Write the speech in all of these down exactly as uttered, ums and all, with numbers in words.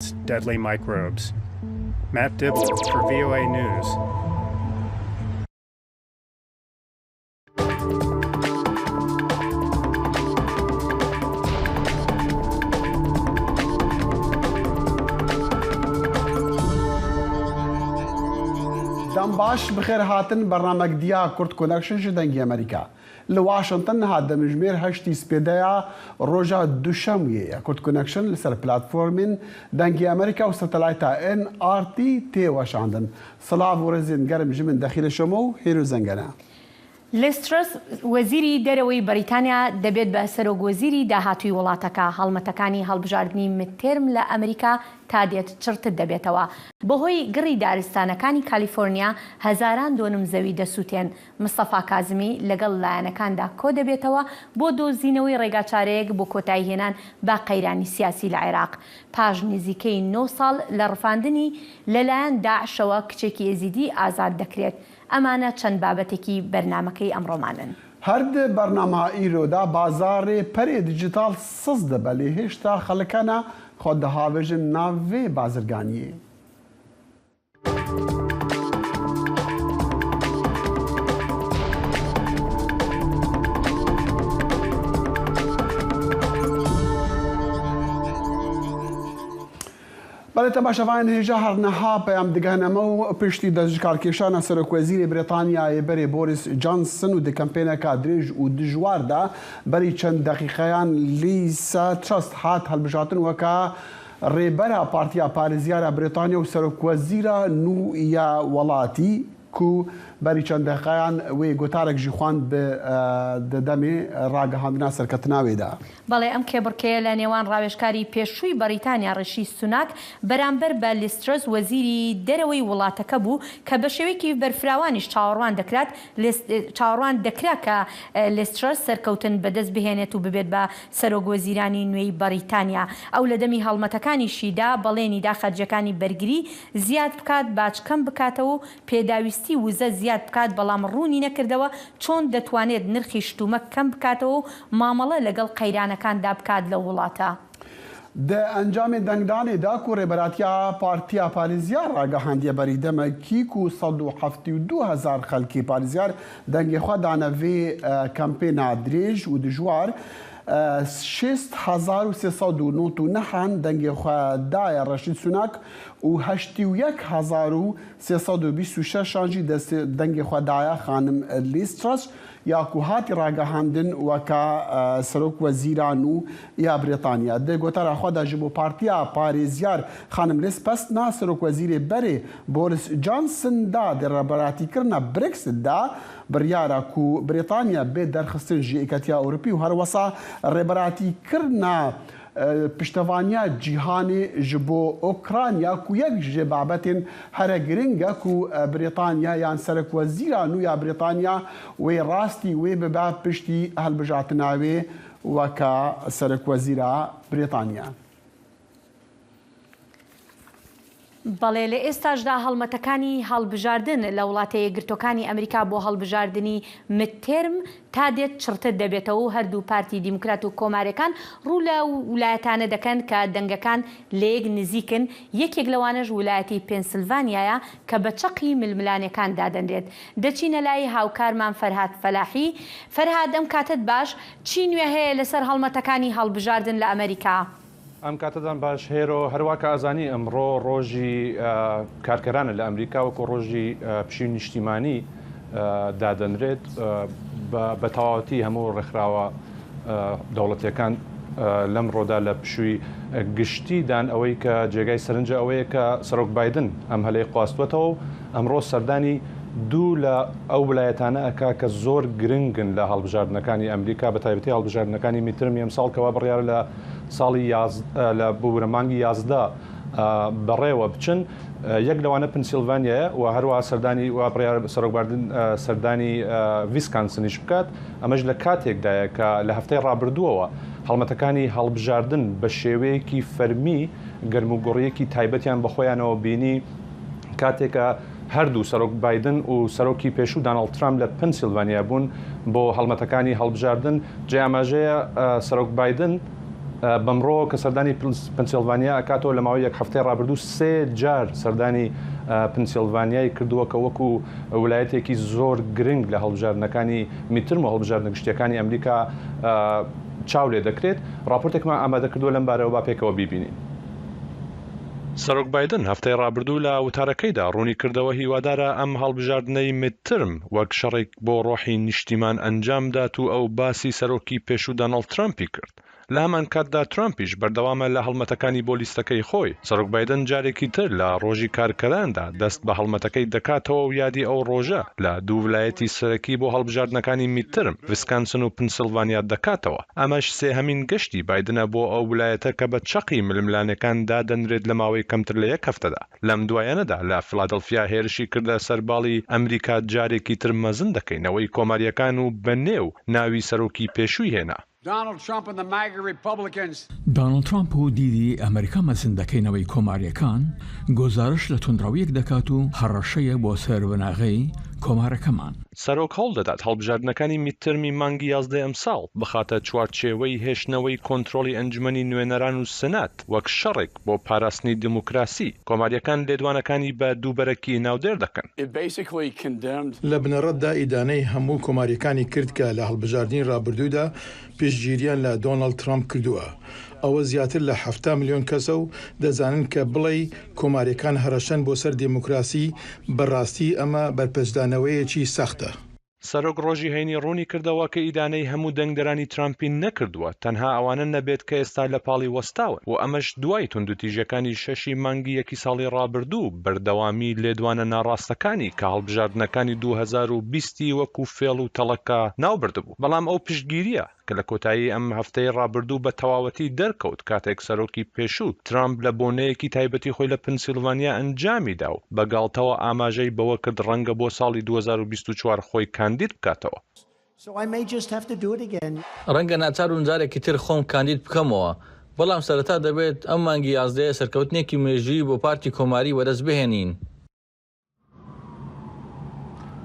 deadly microbes. Matt Dibble for V O A News. Dem baş, bi xêr hatin bernamegdiya Kurd Connection ji Dengê Amerîka. Li Washington niha demjimêr heştî spêdeya roja duşemiyê ye. Kurd Connection li ser platformên Dengê Amerîka û satelayta N R T tê weşandin. Silav û rêzên germ ji min Dexîlê Şomo û Hêro Zengene. Liz Truss, wezîrî dereweyî Berîtanya, دەبێت بە سەرۆکوەزیری داهاتووی وڵاتەکە. هەڵمەتەکانی هەڵبژاردنی midterm لە ئەمریکا تا دێت چڕتر دەبێتەوە. بەهۆی گڕی دارستانەکانی کالیفۆرنیا، هەزاران دۆنم زەوی دەسووتێن. مستەفا کازمی لەگەڵ لایەنەکاندا کۆ دەبێتەوە بۆ دۆزینەوەی ڕێگاچارەیەک بۆ کۆتاییهێنان بە قەیرانی سیاسی لە عێراق. پاش نزیکەی نۆ ساڵ لە ڕفاندنی، لەلایەن داعشەوە کچێکی ئێزیدی ئازاد دەکرێت. ئەمانە چەند بابەتێکی بەرنامەکەی ئەمڕۆمانن. هەر di bernama îro de bazarê perê dîjîtal siz dibe, lê hêşta xelk hene xwe dihavêjin nav vê bazirganiyê. Belê temaşevanên hêja, her niha peyam digihine me û piştî destjikarkêşana Serokwezîrê Brîtanyayê berê Boris Johnson û di kempêneka dirêj û dijwar de berî çend deqîqeyan Liz Truss hat hilbijartin weke rêbera Partiya Parêzyar a Brîtanya û Serokwezîra nû ya welatî. Ku berî çend deqeyan wê gotarek jî xwend bi, e, di demê ragihandina serketina wê de. بەڵێ، ئەم کێبڕکێیە لە نێوان ڕاوێژکاری پێشووی بەریتانیا ڕیشی سوناک بەرامبەر بە لیز ترەس وەزیری دەرەوەی وڵاتەکە بوو کە بە شێوەیەکی بەرفراوانیش چاوەڕوان دەکرات، چاوەڕوان دەکرا کە لیز ترەس سەرکەوتن بەدەست بهێنێت و ببێت بە سەرۆک وەزیرانی نوێی بەریتانیا. ئەو لە دەمی هەڵمەتەکانیشیدا بەڵێنی دا خەرجیەکانی بەرگری زیاد بکات، باج کەم بکاتەوە و پێداویستی وزە زیاد بکات، بەڵام ڕوونی نەکردەوە چۆن دەتوانێت نرخی شتومەک کەم بکاتەوە و مامەڵە لەگەڵ قەیرانەکاندا بکات لەو وڵاتە. Di encamê dengdanê de ku Rêberatiya Partiya Parêzyar ragihandiye berî demekî ku sed û heftê û du hezar xelkê parêzyar dengê xwe dane vê, e, kempêna dirêj û dijwar, e, şêst hezar û sê sed û nod û neh an dengê xwe daye Reşîd Sunak û heştê û yek hezar û sê sed û bîst û şeş an jî destê dengê xwe daye xanim Liz Truss, ya ku hatî ragihandin weke, e, serok wezîra nû ya Brîtanya. Di gotara xwe de ji bo Partiya Parêzyar xanim Liz Pestna, serok wezîrê berê Boris Johnson da di rêberatîkirina Brexit de biryara ku Brîtanya bê derxistin ji Yeketiya Ewropî û herwesa rêberatîkirina e, piştevaniya cîhanê ji bo Ukrayna ku yek ji babetên here giring e ku, e, Brîtanya yan serekwezîra nû ya Brîtanya wê rastî wê bibe piştî hilbijartina wê weke serekwezîra Brîtanya. بەڵێ، لە ئێستاشدا هەڵمەتەکانی هەڵبژاردن لە وڵاتە یەکگرتووەکانی ئەمریکا بۆ هەڵبژاردنی midterm تا دێت چڕتر دەبێتەوە و هەردوو پارتی دیموکرات و کۆمارەکان ڕوو لە ویلایەتانە دەکەن کە دەنگەکان لە یەک نزیکن، یەکێک لەوانەش ویلایەتی پێنسلڤانیایە کە بە چەقی ململانێکان دادەنرێت. دەچینە لای هاوکارمان فەرهاد فەلاحی. فەرهاد، ئەم کاتت باش، چی نوێ هەیە لەسەر هەڵمەتەکانی هەڵبژاردن لە ئەمریکا؟ ئەم کاتتان باش هێرۆ، هەروا کە ئازانی ئەمڕۆ ڕۆژی کارکەرانە لە ئەمریکا وەکو ڕۆژی پشووی نیشتیمانی دادەنرێت. بە تەواوەتی هەموو ڕێکخراوە دەوڵەتیەکان لەم ڕۆدا لە پشووی گشتیدان، ئەوەی کە جێگای سەرنجە ئەوەیە کە سەرۆک بایدن ئەم هەلەی خواستوەتەوە و ئەمڕۆ سەردانی دوو لە ئەو ولایەتانە ئەکا کە زۆر گرنگن لە هەڵبژاردنەکانی ئەمریکا، بە تایبەتی هەڵبژاردنەکانی midterm ی ئەمساڵ کەوا بڕیارە لە ساڵی یازدە، لە ببورە مانگی یازدە بەڕێوە بچن. یەک لەوانە پنسیلڤانیایە و هەروەها سەردانی و بڕیار سەرۆک بایدن سەردانی ویسکانسنیش بکات. ئەمەش لە کاتێکدایە کە لە هەفتەی ڕابردووەوە هەڵمەتەکانی هەڵبژاردن بە شێوەیەکی فەرمی گەرموگوڕیەکی تایبەتیان بە خۆیانەوە بینی، کاتێکە هەردوو سەرۆک بایدن و سەرۆکی پێشوو داناڵد ترامپ لە پنسیلڤانیا بوون بۆ هەڵمەتەکانی هەڵبژاردن. جێ ئاماژەیە سەرۆک بایدن بەمڕۆ کە سەردانی پنس-، پنسیلڤانیا ئەکاتەوە، لە ماوەی یەک هەفتەی ڕابردوو سێ جار سەردانی، ئە، پنسیلڤانیای کردووە کە وەکو ویلایەتێکی زۆر گرنگ لە هەڵبژاردنەکانی میدترم و هەڵبژاردنە گشتیەکانی ئەمریکا، ئە، چاو لێ دەکرێت. راپۆرتێکمان ئامادە کردووە لەم بارەوە، با پێکەوە بیبینین. سەرۆک بایدن هەفتەی ڕابردوو لە وتارەکەیدا ڕوونی کردەوە هیوادارە ئەم هەڵبژاردنەی میدترم وەک شەڕێک بۆ ڕۆحی نیشتیمان ئەنجام دات و ئەو باسی سەرۆکی پێشوو دۆناڵد ترەمپی کرد. لە هەمان کاتدا ترەمپیش بەردەوامە لە هەڵمەتەکانی بۆ لیستەکەی خۆی. سەرۆک بایدن جارێکی تر لە ڕۆژی کارکەراندا دەست بە هەڵمەتەکەی دەکاتەوە و یادی ئەو ڕۆژە لە دوو ولایەتی سەرەکی بۆ هەڵبژاردنەکانی میدترم، ویسکانسن و پنسیلڤانیا دەکاتەوە. ئەمەش سێهەمین گەشتی بایدنە بۆ ئەو ولایەتە کە بە چەقی ململانێکان دادەنرێت لە ماوەی کەمتر لە یەک هەفتەدا. لەم دوایانەدا لە فیلادلفیا هێرشی کردە سەر باڵی ئەمریکا، جارێکی تر مەزن دەکەینەوەی کۆماریەکان و بە نێو ناوی سەرۆکی پێشووی هێنا. Donald Trump and the MAGA Republicans. دۆناڵد ترامپ و دیدی ئەمریکا مەزن دەکەینەوەی کۆماریەکان، گۆزارش لە توندڕەویەک دەکات و هەڕەشەیە بۆ سەر بناغەی کۆمارەکەمان. سەرۆک هەوڵ دەدات هەڵبژاردنەکانی میدترمی مانگی یازدە ئەمساڵ بخاتە چوارچێوەی هێشتنەوەی کۆنترۆلی ئەنجومەنی نوێنەران و سنات وەک شەڕێک بۆ پاراستنی دیموکراسی. کۆماریەکان لێدوانەکانی بە دووبەرەکی ناودێر دەکەن. It basically condemned لە بنەڕەتدا ئیدانەی هەموو کۆماریەکانی کرد کە لە هەڵبژاردنی ڕابردوودا پشتگیریان لە دۆناڵد ترامپ کردووە. ئەوە زیاتر لە حەفتا ملیۆن کەسە و دەزانن کە بڵێی کۆماریەکان هەڕەشەن بۆ سەر دێموکراسی، بەڕاستی ئەمە بەرپەچدانەوەیەکی سەختە. سەرۆک ڕۆژی هەینی ڕوونی کردەوە کە ئیدانەی هەموو دەنگدەرانی ترامپی نەکردووە، تەنها ئەوانە نەبێت کە ئێستا لە پاڵی وەستاون و ئەمەش دوای توندوتیژەکانی شەشی مانگی یەکی ساڵی ڕابردوو بەردەوامی لێدوانە ناڕاستەکانی کە هەڵبژاردنەکانی دوو هەزار و بیست وەکو فێڵ و تەڵەکە ناو بردبوو. بەڵام ئەو پشتگیریە کە لە کۆتایی ئەم هەفتەی ڕابردوو بە تەواوەتی دەرکەوت کاتێک سەرۆکی پێشوو ترامپ لە بۆنەیەکی تایبەتی خۆی لە پنسیلڤانیا ئەنجامی دا و بە گاڵتەوە ئاماژەی بەوە کرد ڕەنگە بۆ ساڵی دوو هەزار و بیست و چوار خۆی کاندید بکاتەوە. So I may just have to do it again. ڕەنگە ناچار بم جارێکی تر خۆم کاندید بکەمەوە، بەڵام سەرەتا دەبێت ئەم مانگی یازدەیە سەرکەوتنێکی مێژووی بۆ پارتی کۆماری وەدەست بهێنین.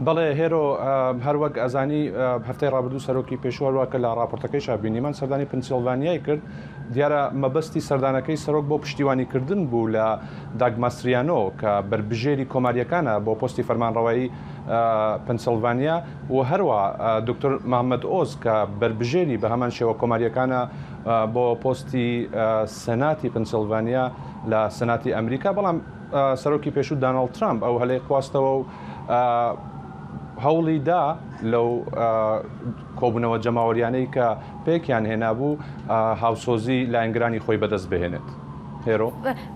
بەڵێ هێرۆ، ئە، هەر وەک ئەزانی، ئە، هەفتەی ڕابردوو سەرۆکی پێشوو هەروە کە لە ڕاپۆرتەکەیشا بینیمان سەردانی پنسیلڤانیای کرد، دیارە مەبەستی سەردانەکەی سەرۆک بۆ پشتیوانیکردن بوو لە داگ ماستریانۆ کە بەربژێری کۆماریەکانە بۆ پۆستی فەرمانڕەوایی، ئە، پنسیلڤانیا و هەروە، ئە، دکتۆر محمد ئۆز کە بەربژێری بە هەمان شێوە کۆماریەکانە، ئە، بۆ پۆستی، ئە، سەناتی پنسیلڤانیا لە سەناتی ئەمریکا. بەڵام، ئە، سەرۆکی پێشوو داناڵد ترامپ ئەو هەلەی خواستەوە و، ئە، هەوڵی دا لەو، ئە، کۆبوونەوە جەماوەریانەی کە پێکیان هێنابوو، ئە، هاوسۆزی لایەنگرانی خۆی بەدەست بهێنێت. هێرۆ.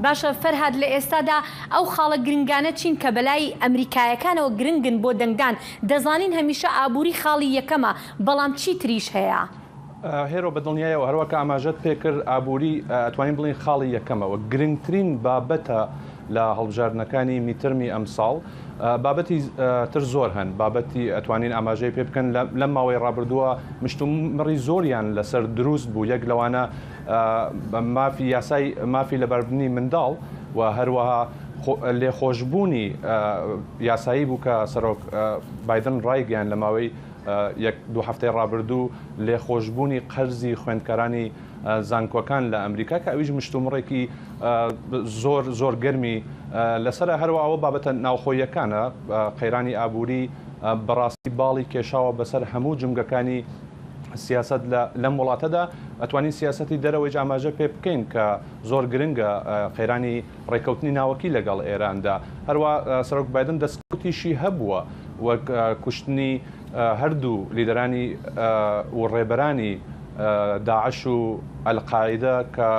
باشە فەرهاد، لە ئێستادا ئەو خاڵە گرنگانە چین کە بەلای ئەمریکایەکانەوە گرنگن بۆ دەنگدان؟ دەزانین هەمیشە ئابووری خاڵی یەکەمە، بەڵام چی تریش هەیە؟ ئە، هێرۆ، بە دڵنیایەوە هەروەکە ئاماژەت پێکرد، ئابووری، ئە، ئەتوانین بڵین خاڵی یەکەمەوە گرنگترین بابەتە لە هەڵبژاردنەکانی میدترمی ئەمساڵ. ئە، بابەتی، ئە، تر زۆر هەن، بابەتی ئەتوانین ئاماژەی پێ بکەن. لە، لەم ماوەی ڕابردووە مشتومڕی زۆریان لەسەر دروست بوو. یەک لەوانە، ئە، مافی یاسای، مافی لەباربردنی منداڵ و هەروەها خۆ-، لێخۆشبوونی، ئە، یاسایی بوو کە سەرۆک، ئە، بایدن ڕایگەیاند لە ماوەی، ئە، یەک دوو هەفتەی ڕابردوو، لێخۆشبوونی قەرزی خوێندکارانی، ئە، زانکۆکان لە ئەمریکا، کە ئەویش مشتومڕێکی، ئە، زۆر، زۆر گەرمی، ئە، لەسەرە. هەروە ئەوە بابەتە ناوخۆییەکانە، ئە، قەیرانی ئابووری، ئە، بەڕاستی باڵی کێشاوە بەسەر هەموو جومگەکانی سیاسەت لە، لەم وڵاتەدا. ئەتوانین سیاسەتی دەرەوەیش ئاماژە پێ بکەین کە زۆر گرنگە، ئە، قەیرانی ڕێکەوتنی ناوەکی لەگەڵ ئێراندا. هەروە، ئە، سەرۆک بایدن دەستکەوتیشی هەبووە وەک، ئە، کوشتنی، ئە، هەردوو لیدەرانی، ئە، و ڕێبەرانی، ئە، داعش و ئەلقاعیدە کە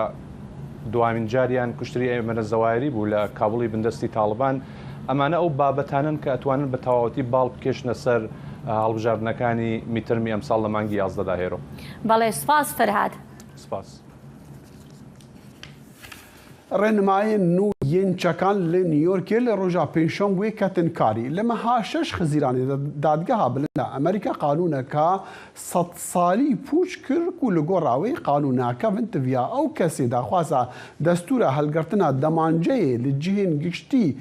دوامین جاریان کوشتری ئەیمەنە زەوایری بوو لە کابڵی بندەستی تاڵبان. ئەمانە ئەو بابەتانن کە ئەتوانن بە تەواوەتی باڵ بکێشنە سەر، ئە، هەڵبژاردنەکانی میترمی ئەمساڵ لە مانگی یازدەدا هێرۆ. بەڵێ، سپاس فەرهاد. سپاس. Rênimayên nû yên çekan li New Yorkê li roja pêncşembê ketin karî. Li meha şeş Xizîranê de Dadgeha Bilind a Amerîka qanûneka sedsalî pûç kir ku li gora wê qanûna kevin tiviya ew kesê daxwaza destûra hilgirtina demanceyê li cihên giştî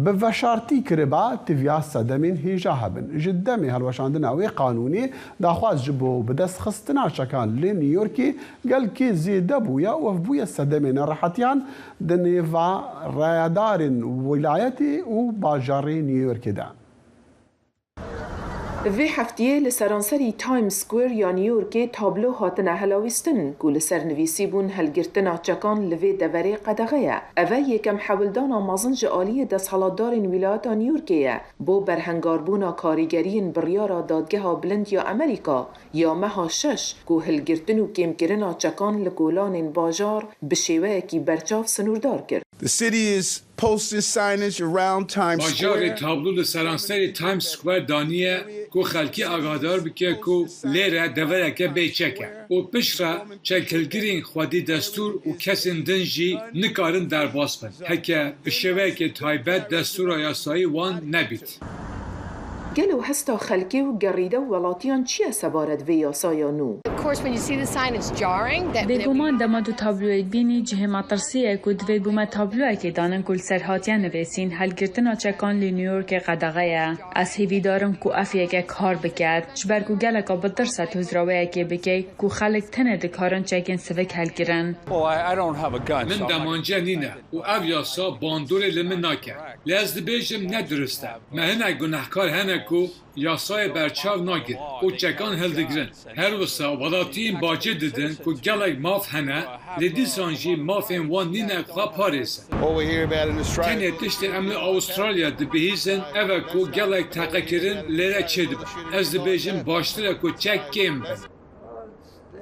Bi veşartî kiriba tiviya sedemên hêja hebin. Ji demê hilweşandina wê qanûnê daxwaz ji bo bidestxistina çekan li New Yorkê gelkî zêde bûye û ev bûye sedemê nerehetiyan di nêva rayedarên wîlayetê û bajarê New Yorkê de. Vê heftiyê li seranserî Times Square ya New Yorkê tablo hatine helawîstin ku li ser nivîsîbûn, "Hilgirtina çekan li vê deverê qedexe ye." Ev e yekem hewldana mezin ji aliyê desthilatdarên Wîlayeta New Yorkê ye bo berhengarbûna karîgeriyên biryara Dadgeha Bilind ya Amerîka ya meha şeş ku hilgirtin û kêmkirina çekan li kolanên bajar bi şêweyekî berçav sinûrdar kir. The city is posted signage around Times Bajarê Square. Tablo li seranserê Times Square daniye ku xelkê agahdar bike ku lêre devereke bê çek e û piştre çekhilgirên xwedî destûr û kesên din jî nikarin derbas bin, heke bi şêweyeke taybet destûra yasayî wan nebît. Gelo hesta xelkê û gerîde û welatiyan çi ye sebaret vê yasaya nû? Of course, when you see the sign, it's jarring that, that we Bêguman dema tu tabloyê dibînî, cihê metirsî ye ku divê bo me tabloyekê danin ku li ser hatiye nivîsîn, "Hilgirtina çekan li New Yorkê qedexe ye." Ez hêvîdar im ku ev yeke kar biket, ji ber ku geleka bi tirs e tu hizra wê yekê bikey ku xelk tenê dikarin çekên sivik hilgirin. Oh, I, I don't have a gun, Min so I'm not demance nîne û ev yasa bandorê li min nake. Lê ez dibêjim ne dirust e. Me hinek gunehkar hene ku yasayê berçav nagir û çekan hildigirin. Her wisa welatiyên bacê didin ku gelek maf hene, lê dîsan jî mafên wan nîne xwe parêzin. What we hear about in Australia Tenê tiştê em li Awustralya dibihîzin ev e ku gelek teqekirin lêre çêdibin. Ez dibêjim baştir e ku çek kêm bin.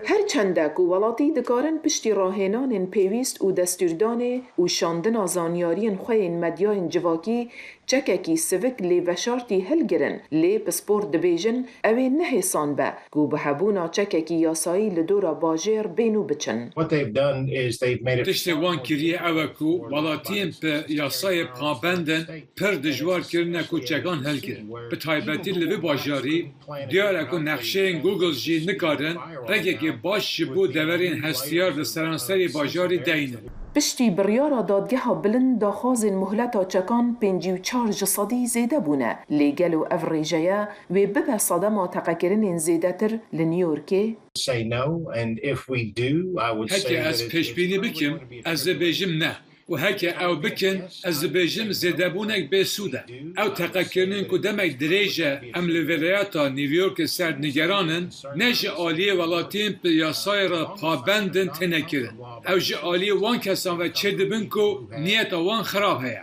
Her çende ku welatî dikarin piştî rahênanên pêwîst û destûrdanê û şandina zanyariyên xwe yên medyayên civakî çekekî sivik lê veşartî hilgirin, lê pispor dibêjin ew ê nehêsan be ku bi hebûna çekekî yasayî li dora bajêr bên û biçin. What they've done is they've made it Tiştê wan kiriye ew e ku welatiyên bi yasayê pabend in pir dijwar kirine ku çekan hilgirin. Bi taybetî li vê bajarî diyar e ku nexşeyên Google jî nikarin rêkekê baş ji bo deverên hestiyar li seranserê bajarî deynin. Piştî biryara Dadgeha Bilind, daxwazên muhleta çekan pêncî û çar ji sedî zêde bûne. Lê gelo ev rêje ye wê bibe sedema teqekirinên zêdetir li New Yorkê? Say no, and if we do, I would say Heke that ez it is pêşbînî going bikim, to be a ez ê bêjim ne. Û heke ew bikin, ez dibêjim zêdebûnek bêsûd e. Ew teqekirinên ku demek dirêj e em li vîlayeta New Yorkê ser nigeran in, ne ji aliyê welatiyên bi yasayê re pabend in têne kirin. Ew ji aliyê wan kesan ve çêdibin ku niyeta wan xirab heye.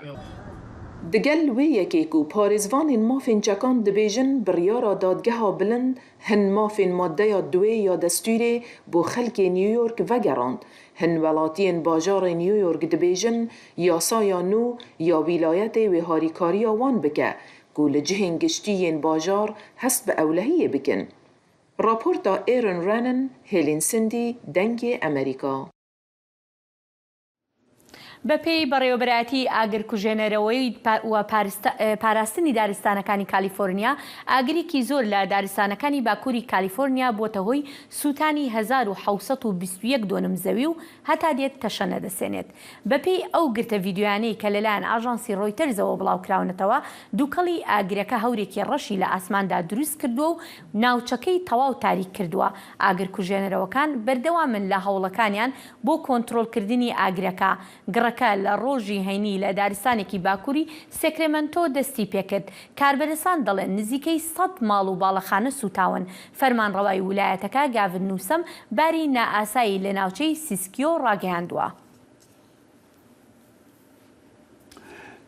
Digel wê yekê ku parêzvanên mafên çekan dibêjin, biryara Dadgeha Bilind hin mafên maddeya duwê ya destûrê bo xelkê New York vegerand. Hin welatiyên bajarê New York dibêjin, yasaya nû ya wîlayetê wê harîkariya wan bike ku li cihên giştî yên bajar hest bi ewlehiyê bikin. Raporta Aaron Renan, Helen Cindy, Dengê Emerîka. بەپێی بەڕێوەبەرایەتی ئاگرکوژێنەرەوەی پا-، و پارستە-، ئە، پاراستنی دارستانەکانی کالیفۆرنیا، ئاگرێکی زۆر لە دارستانەکانی باکووری کالیفۆرنیا بووەتە هۆی سووتانی هەزار و حەوت سەد و بیست و یەک دۆنم زەوی و هەتا دێت تەشەنە دەسێنێت. بەپێی ئەو گرتە ڤیدیۆیانەی کە لەلایەن ئاژانسی ڕۆیتەرزەوە بڵاوکراونەتەوە، دووکەڵی ئاگرەکە هەورێکی ڕەشی لە ئاسماندا دروست کردووە و ناوچەکەی تەواو تاریک کردووە. ئاگرکوژێنەرەوەکان بەردەوامن لە هەوڵەکانیان بۆ کۆنترۆلکردنی ئاگرەکە. گڕەکە لە ڕۆژی هەینی لە دارستانێکی باکووری سەکرەمەنتۆ دەستی پێکرد. کاربەرەسان دەڵێن نزیکەی سەد ماڵ و باڵەخانە سووتاون. فەرمانڕەوای ویلایەتەکە گاڤن نوسەم باری نائاسایی لە ناوچەی سیسکیۆ ڕاگەیاندووە.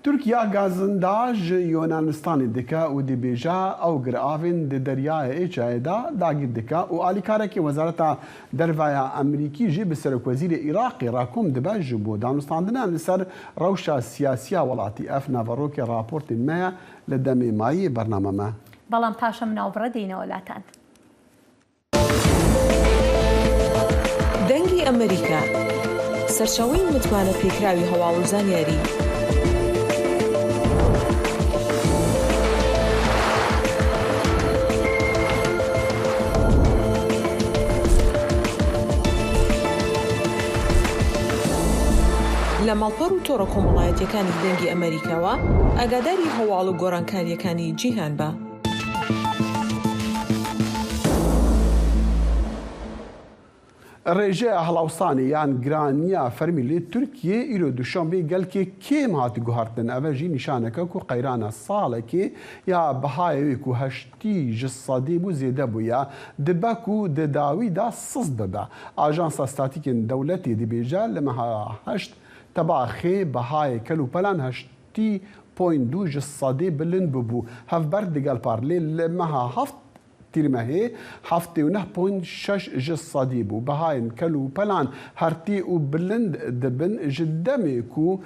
تورکیا گازندا ji Yunanistanê dike û dibêje ew giravên di Deryaya Êcayê de dagîr dike û alîkarekî Wezareta Derve ya Amerîkî jî bi Serokwezîrê Iraqê re kom dibe ji bo danûstandina li ser rewşa siyasî ya welatî. Ev naverokê raportên me ye li demê mayî yê bername me. بەڵام پاشە مناوبڕە دێینەوە لاتان. دەنگی ئەمریکا، سەرچاوەی متمانە پێکراوی هەواڵ و زانیاری. لە ماڵپەڕ و تۆڕە کۆمەڵایەتیەکانی دەنگی ئەمریکاوە ئاگاداری هەواڵ و گۆڕانکاریەکانی جیهان بە. Rêjeya helawsanê yan giraniya fermî li Tirkiyê îro duşembê gelkê kêm hat guhertin. Ev e jî nîşaneke ku qeyrana salekê ya bihayê wê ku heştî ji sedî bû zêde bûye, dibe ku di dawî de siz bibe. Ajansa Statîkên Dewletê dibêje li meha heşt Tebaxê bihayê kel û pelan heştî point du ji sedê bilind bûbû. Hevber digel par lê li meha heft Tîrmehê heftê û neh point şeş ji sedî bû. Bihayên kel û pelan hertî û bilind dibin ji demê ku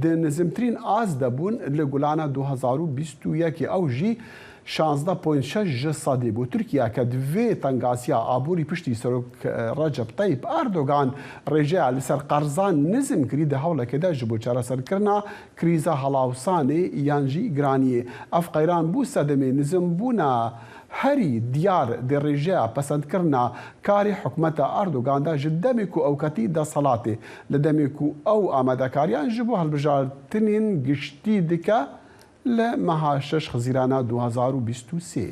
di nizimtirîn az de bûn li gulana du hezar û bîst û yekê, ew jî şazdeh point şeş ji sedî bû. Tirkiye ke di vê tengasiya aborî piştî Serok, e, Recep Tayyip Erdogan rêjeya li ser qerzan nizm kirî, di hewlekê de ji bo çareserkirina krîza helawsanê yan jî giraniyê. Ev qeyran bû sedemê nizimbûna herî diyar di rêjeya pesendkirina karê hikûmeta Erdogan de ji demê ku ew ketî desthilatê. Li demê ku ew amadekariyan ji bo hilbijartinên giştî dike, li meha şeş Xizîrana du hezar û bîst û sê.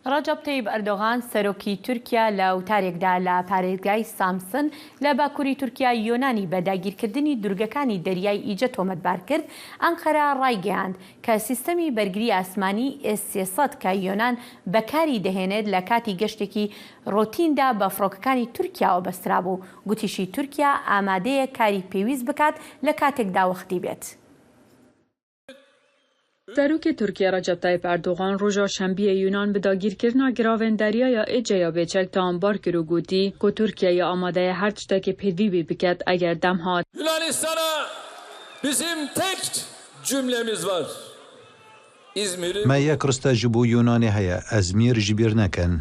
Recep Tayyip Erdogan, serokî Tirkiye, لە وتارێکدا لە پارێزگای سامسن لە باکووری تورکیا یۆنانی بە داگیرکردنی دوورگەکانی دەریای ئیجە تۆمەتبار کرد. ئەنقەرە ڕایگەیاند کە سیستەمی بەرگری ئاسمانی ئێس سێ سەد کە یۆنان بەکاری دەهێنێت لە کاتی گەشتێکی ڕۆتیندا بە فڕۆکەکانی تورکیاوە بەسترابوو. گوتیشی تورکیا ئامادەیە کاری پێویست بکات لە کاتێکدا وەختی بێت. Serokê Tirkiye Recep Tayyip Erdogan roja Şembiyê Yunan bi dagîrkirina giravên Deryaya Êceya bêçek tawanbar kir û gotî ku Tirkiye ya amade ye her tiştekê pêdivî biket eger dem hat. Yunanistan'a bizim tek cümlemiz var. İzmir'i Me yek riste ji bo Yunanê heye, Ezmîr ji bîr nekin.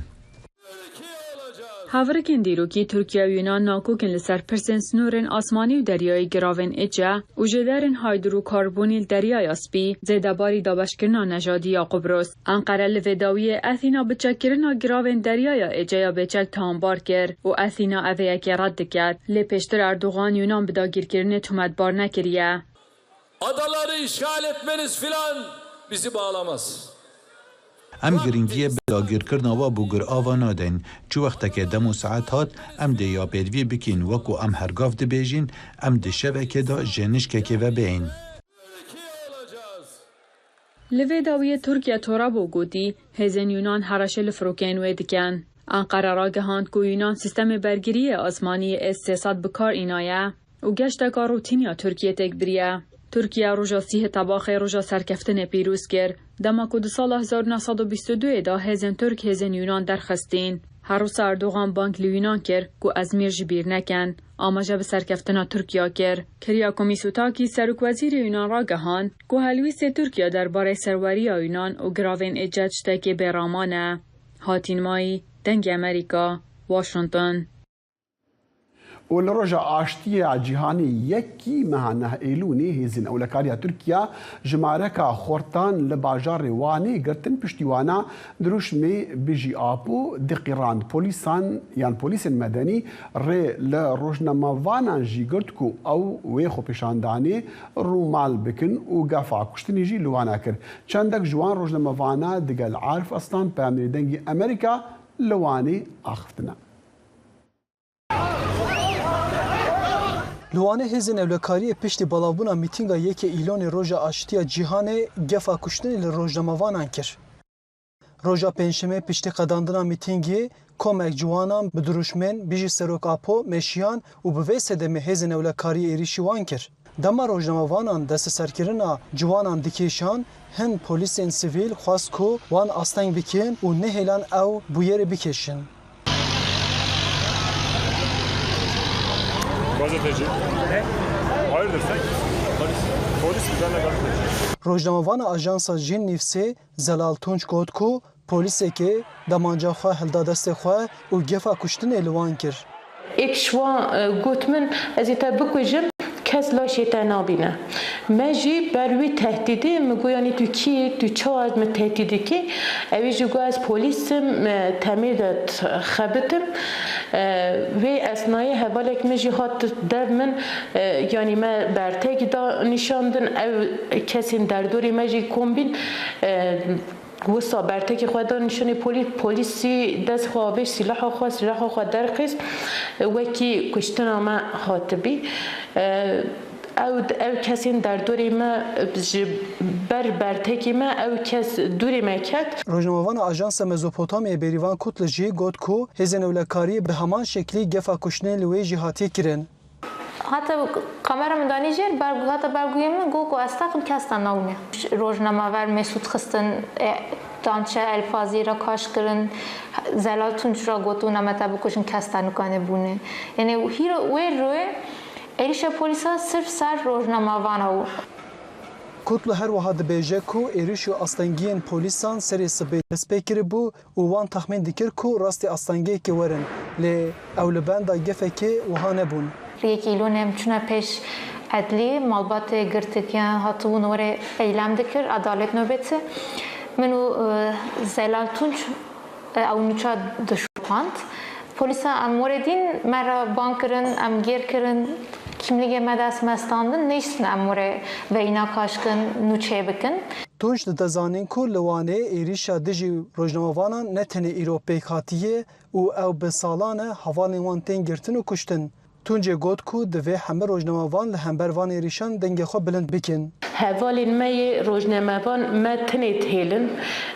Havirikên dîrokî Tirkiye û Yunan nakok in li ser pirsên snorên asmanî û deryayî giravên Êce û jêderên hydrokarbonî li Deryaya Spî, zêdebarî dabeşkirina nejadî ya Qubros. Enqere li vê dawiyê Athîna bi çekkirina giravên Deryaya Êce ya bêçek tawanbar kir û Athîna ev ê yekê red diket. Lê pêştir Erdogan Yunan bi dagîrkirinê tometbar nekiriye. Adaları işgal etmeniz filan bizi bağlamaz. Em girîngiyê bi dagîrkirina we bo girava nadin. Çi wextekê dem û saet hat, em dê ya pêdivî bikîn, wekû em her gav dibêjin, em di şevekê de ji nişkekê ve bên. Li vê dawiyê Tirkiye tora bo gotî, hêzên Yunan hereşê li firokeyên wê dikin. Enqere ragihand ku Yunan sîstemê bergiriyê asmanî yê S sê sed bi kar înaye û geşteka rûtîn ya Tirkiyê têk biriye. Tirkiye roja sîhê Tebaxê roja serkeftinê pîroz kir, dema ku di sala hezar û neh sed û bîst û duyê de hêzên Tirk hêzên Yunan derxistîn. Her wisa Erdogan bang li Yunan kir ku Ezmîr ji bîr nekin, amaje bi serkeftina Tirkiye kir. Kyriakos Mitsotakis, serokwezîrê Yunan ragihand ku helwîstê Tirkiye derbarê serweriya Yunan û giravên Êce tiştekî bêraman e. Hatîn Mayî, Dengê Amerîka, Washington. Û li roja aştiya cîhanê yekî meha neh Êlûnê hêzên ewlekariya Tirkiya jimareka xortan li bajarê Wanê girtin, piştî wana dirûşmê Bijî Apo di qîrand. Polîsan yan polîsên medenî rê li rojnamevanan jî girt ku ew wê xwepêşandanê rûmal bikin û gefa kuştinê jî li wana kir. Çendek ji wan rojnamevana digel Arif Aslan, peyamnêrê Dengê Amerîka, li Wanê axiftine. Li Wanê hêzên ewlekariyê piştî belavbûna mîtînga yekê Îlonê Roja Aştiya Cîhanê gefa kuştinê li rojnamevanan kir. Roja Pêncşemê piştî qedandina mîtîngê komek ciwanan bi dirûşmên Bijî Serok Apo meşiyan û bi vê sedemê hêzên ewlekariyê êrîşî wan kir. Dema rojnamevanan desteserkirina ciwanan dikêşan, hin polîsên sivîl xwest ku wan asteng bikin û nehêlan ew bûyerê bikêşin. Gazeteci. Ne? Hayırdır sen? Polis. Polis, bir tane gazeteci. Rojnamevana ajansa Jin Nîvsê Zelal Tunç got ku polîsekê demanca xwe hilda destê xwe û gefa kuştinê li wan kir. Êk ji wan, e, got min, "Ez ê te bikujim, kes laşê te nabîne." Me jî ber wî tehdîdê min got, yanî tu kî yî, tu çawa ez min tehdît dikî? Ewî jî got, ez polîs im, e, temê de t-, xebitim. E, wê esnayê hevalek min jî hat dev min, e, yanî me bertekî da nîşandin, ew kesên derdorê me jî kom bîn, e, wisa bertekî xwe da nîşanê polî-, polîsî dest xwe avêt, sîlaha xwe, sîlaha xwe derxist, wekî kuştina me hatibî. E, Ew, ew kesên derdorê me ji ber bertekî me, ew kes dûrê me ket. Rojnamevana Ajansa Mezopotamyayê Bêrîvan Kutlu jî got ku hêzên ewlekariyê bi heman şeklî gefa kuştinê li wê jî hatiye kirin. Hata kamera min danî jêr, ber-, hata bergûyê min got ku ez teqim kes te nawîne. Rojnamever Mesûd Xistin, e, Dançe Elfazî re kaş kirin, Zelal Tunç re got, wina me te bikujin, kes te nikane bûne. Yanî hîro wê royê Êrîşa polîsa sirf ser rojnamevana bû. Kutlu her wiha dibêje ku êrîş û astengiyên polîsan serê sibê dest pê kiribû û wan texmîn dikir ku rastî astengiyekê werin, lê ew li benda gefekê wiha nebûn. Yekê Îlonê em çûne pêş edlî, malbatê girtikiyan hatibûn were eylem dikir, edalet nobeti. Min û, e, Zelal Tunç Ew nûça dişopand. Polîsa em were dîn, me re bang kirin, em gêr kirin, kîmlîgê me dest me standin, neyştin em were veyna kaşkin nûçê bikin. Tunç dide zanîn ku li Wanê êrîşa dijî rojnamevanan ne tenê îro pêk hatiye û ew bi salan e hevalên wan tên girtin û kuştin. Tuncê got ku divê hemî rojnamevan li hember van êrîşan dengê xwe bilind bikin. Hevalên me yê rojnamevan me tinê dihêlin,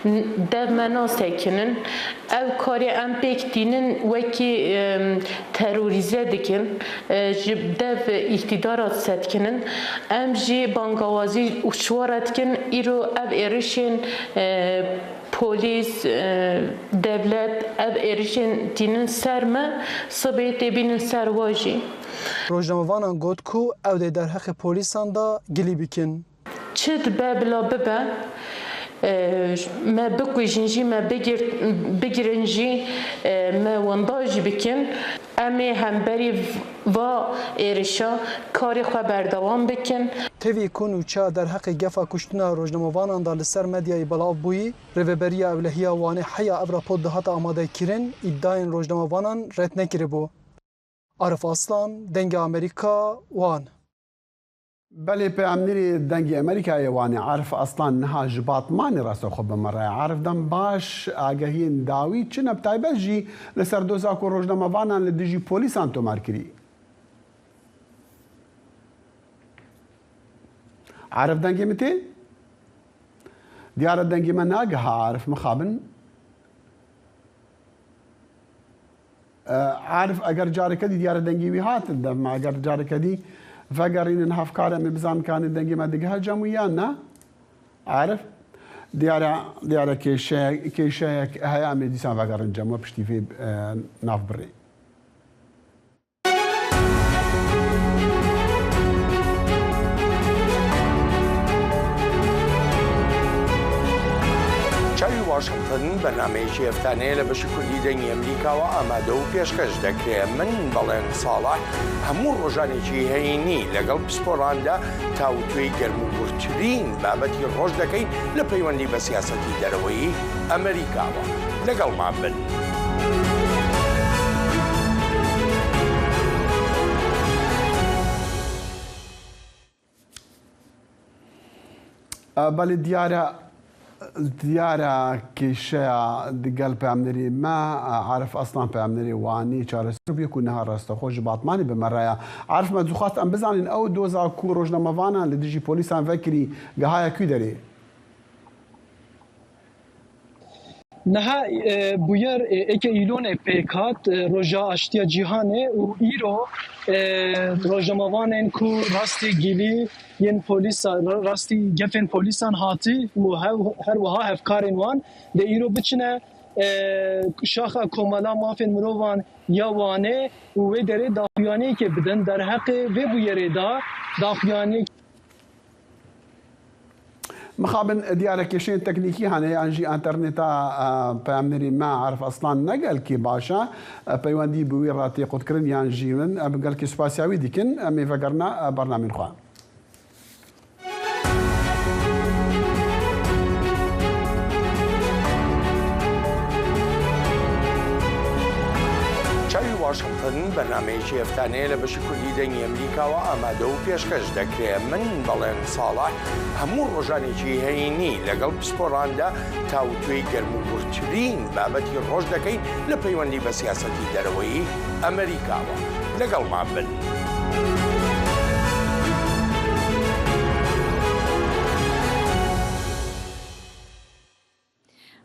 n-, dev me nasekinin. Ev karê em pêk tînin wekî, em, terorîze dikin, e, ji dev îktîdara disetkinin. Em jî bangawazî û şiwara dikin. Îro ev êrişên, e, Polîs, e, dewlet, ev êrişên tînin ser me, sibê tê bînin ser we jî. Rojnamevanan got ku ew dê derheqê polîsan de gilî bikin. Çi dibe bila bibe, e, me bikujin jî, me bigir-, bigirin jî, e, me wenda jî bikin. Em ê hemberî va êrişa karê xwe berdewam bikin. Tevî ku nûça derheqê gefa kuştina rojnamevanan de li ser medyayê belav bûyî, Rêveberiya Ewlehiya Wanê heya ev rapor dihate amadekirin, îdayên rojnamevanan red nekiribû. Arif Aslan, Dengê Amerîka, Wan. Belê, peyamnêrê Dengê Amerîkayê Wanê Arif Aslan niha ji Batmanê rastexwe bi me re ye. Arif, dem baş, agahiyên dawî çi ne, bi taybet jî li ser doza ku rojnamevanan li dijî polîsan tomar kirî? Arif, dengê min tê? Diyar e dengê me nagiha Arif, mixabin. E, Arif, eger careke dî diyar e dengê wî hat li dev me, eger careke dî vegerînin hevkar, em ê bizanin kanê dengê me digihe cem wî yan ne? Arif, diyar e, diyar e kêşe-, kêşeyek heye, em ê dîsan vegerin cem we piştî vê, e, navbirê. Çavi Washington، بەرنامەیەکی هەفتانەیە لە بەشی کوردی دەنگی ئەمریکاوە ئامادە و پێشکەش دەکرێت. من، بەڵێن ساڵح، هەموو ڕۆژانێکی هەینی لەگەڵ پسپۆراندا تاوتوێی گەرموگورترین بابەتی ڕۆژ دەکەین لە پەیوەندی بە سیاسەتی دەرەوەی ئەمریکاوە. لەگەڵمان بن. Belê, diyar e, diyar e kêşeya digel peyamnêrê me, Arif Aslan, peyamnêrê Wanê çareser bûye ku niha rastexwe ji Batmanê bi me re ye. Arif, me dixwest em bizanin, ew doza ku rojnamevanan li dijî polîsan vekirî, gihaya kû derê? Niha, e, bûyer, e, eke Îlonê pêk hat, e, Roja Aştiya Cîhanê û îro, e, rojnamevanên ku rastî gilî yên polîsa-, ra-, rastî gefên polîsan hatî û hev-, her wiha hevkarên wan dê îro biçine, e, şaxa Komela Mafên Mirovan ya Wanê û wê derê daxuyaniyekê bidin derheqê vê bûyerê de, daxuyaniyek Mixabin, diyar e kêşeyên teknîkî hene yan jî înterneta, e, peyamnêrê me Arif Aslan ne gelkî baş e. E, peywendî bi wî re tê qutkirin yan jî min, e, bi gelkî spasiya wî dikin. Em ê vegerine, e, bernamên xwe. واشنگتن، بەرنامەیەکی هەفتانەیە لە بەشی کوردی دەنگی ئەمریکاوە ئامادە و پێشکەش دەکرێت. من بەڵێن ساڵح هەموو ڕۆژانێکی هەینی لەگەڵ پسپۆڕاندا تاوتوێی گەرم و گورترین بابەتی ڕۆژ دەکەین لە پەیوەندی بە سیاسەتی دەرەوەی ئەمریکاوە. لەگەڵمان بن.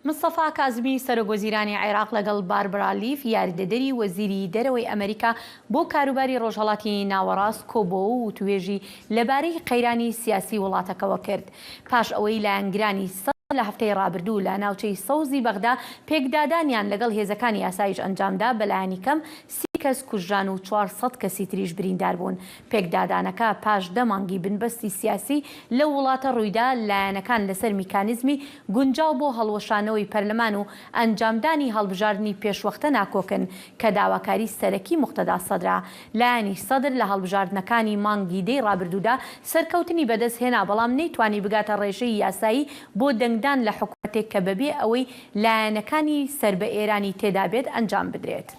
مستەفا کازمی، سەرۆکوەزیرانی عێراق، لەگەڵ باربرا لیف، یاریدەدەری وەزیری دەرەوەی ئەمریکا بۆ کاروباری ڕۆژهەڵاتی ناوەڕاست، کۆبۆ و وتوێژی لەبارەی قەیرانی سیاسی وڵاتەکەوە کرد. پاش ئەوەی لایەنگرانی سەدر لە هەفتەی ڕابردوو لە ناوچەی سەوزی بەغدا پێکدادانیان لەگەڵ هێزەکانی ئاسایش ئەنجامدا، بەلایەنی کەم سی کەس کوژران و چوار سەد کەسی تریش بریندار بوون. پێکدادانەکە پاش دە مانگی بنبەستی سیاسی لەو وڵاتە ڕوویدا، لایەنەکان لەسەر میکانیزمی گونجاو بۆ هەڵوەشانەوەی پەرلەمان و ئەنجامدانی هەڵبژاردنی پێشوەختە ناکۆکن کە داواکاری سەرەکی موقتەدا سەدرە. لایەنی سەدر لە هەڵبژاردنەکانی مانگی دەی ڕابردوودا سەرکەوتنی بەدەست هێنا، بەڵام نەیتوانی بگاتە ڕێژەی یاسایی بۆ دەنگدان لە حکوومەتێک کە بەبێ ئەوەی لایەنەکانی سەر بە ئێرانی تێدا بێت ئەنجام بدرێت.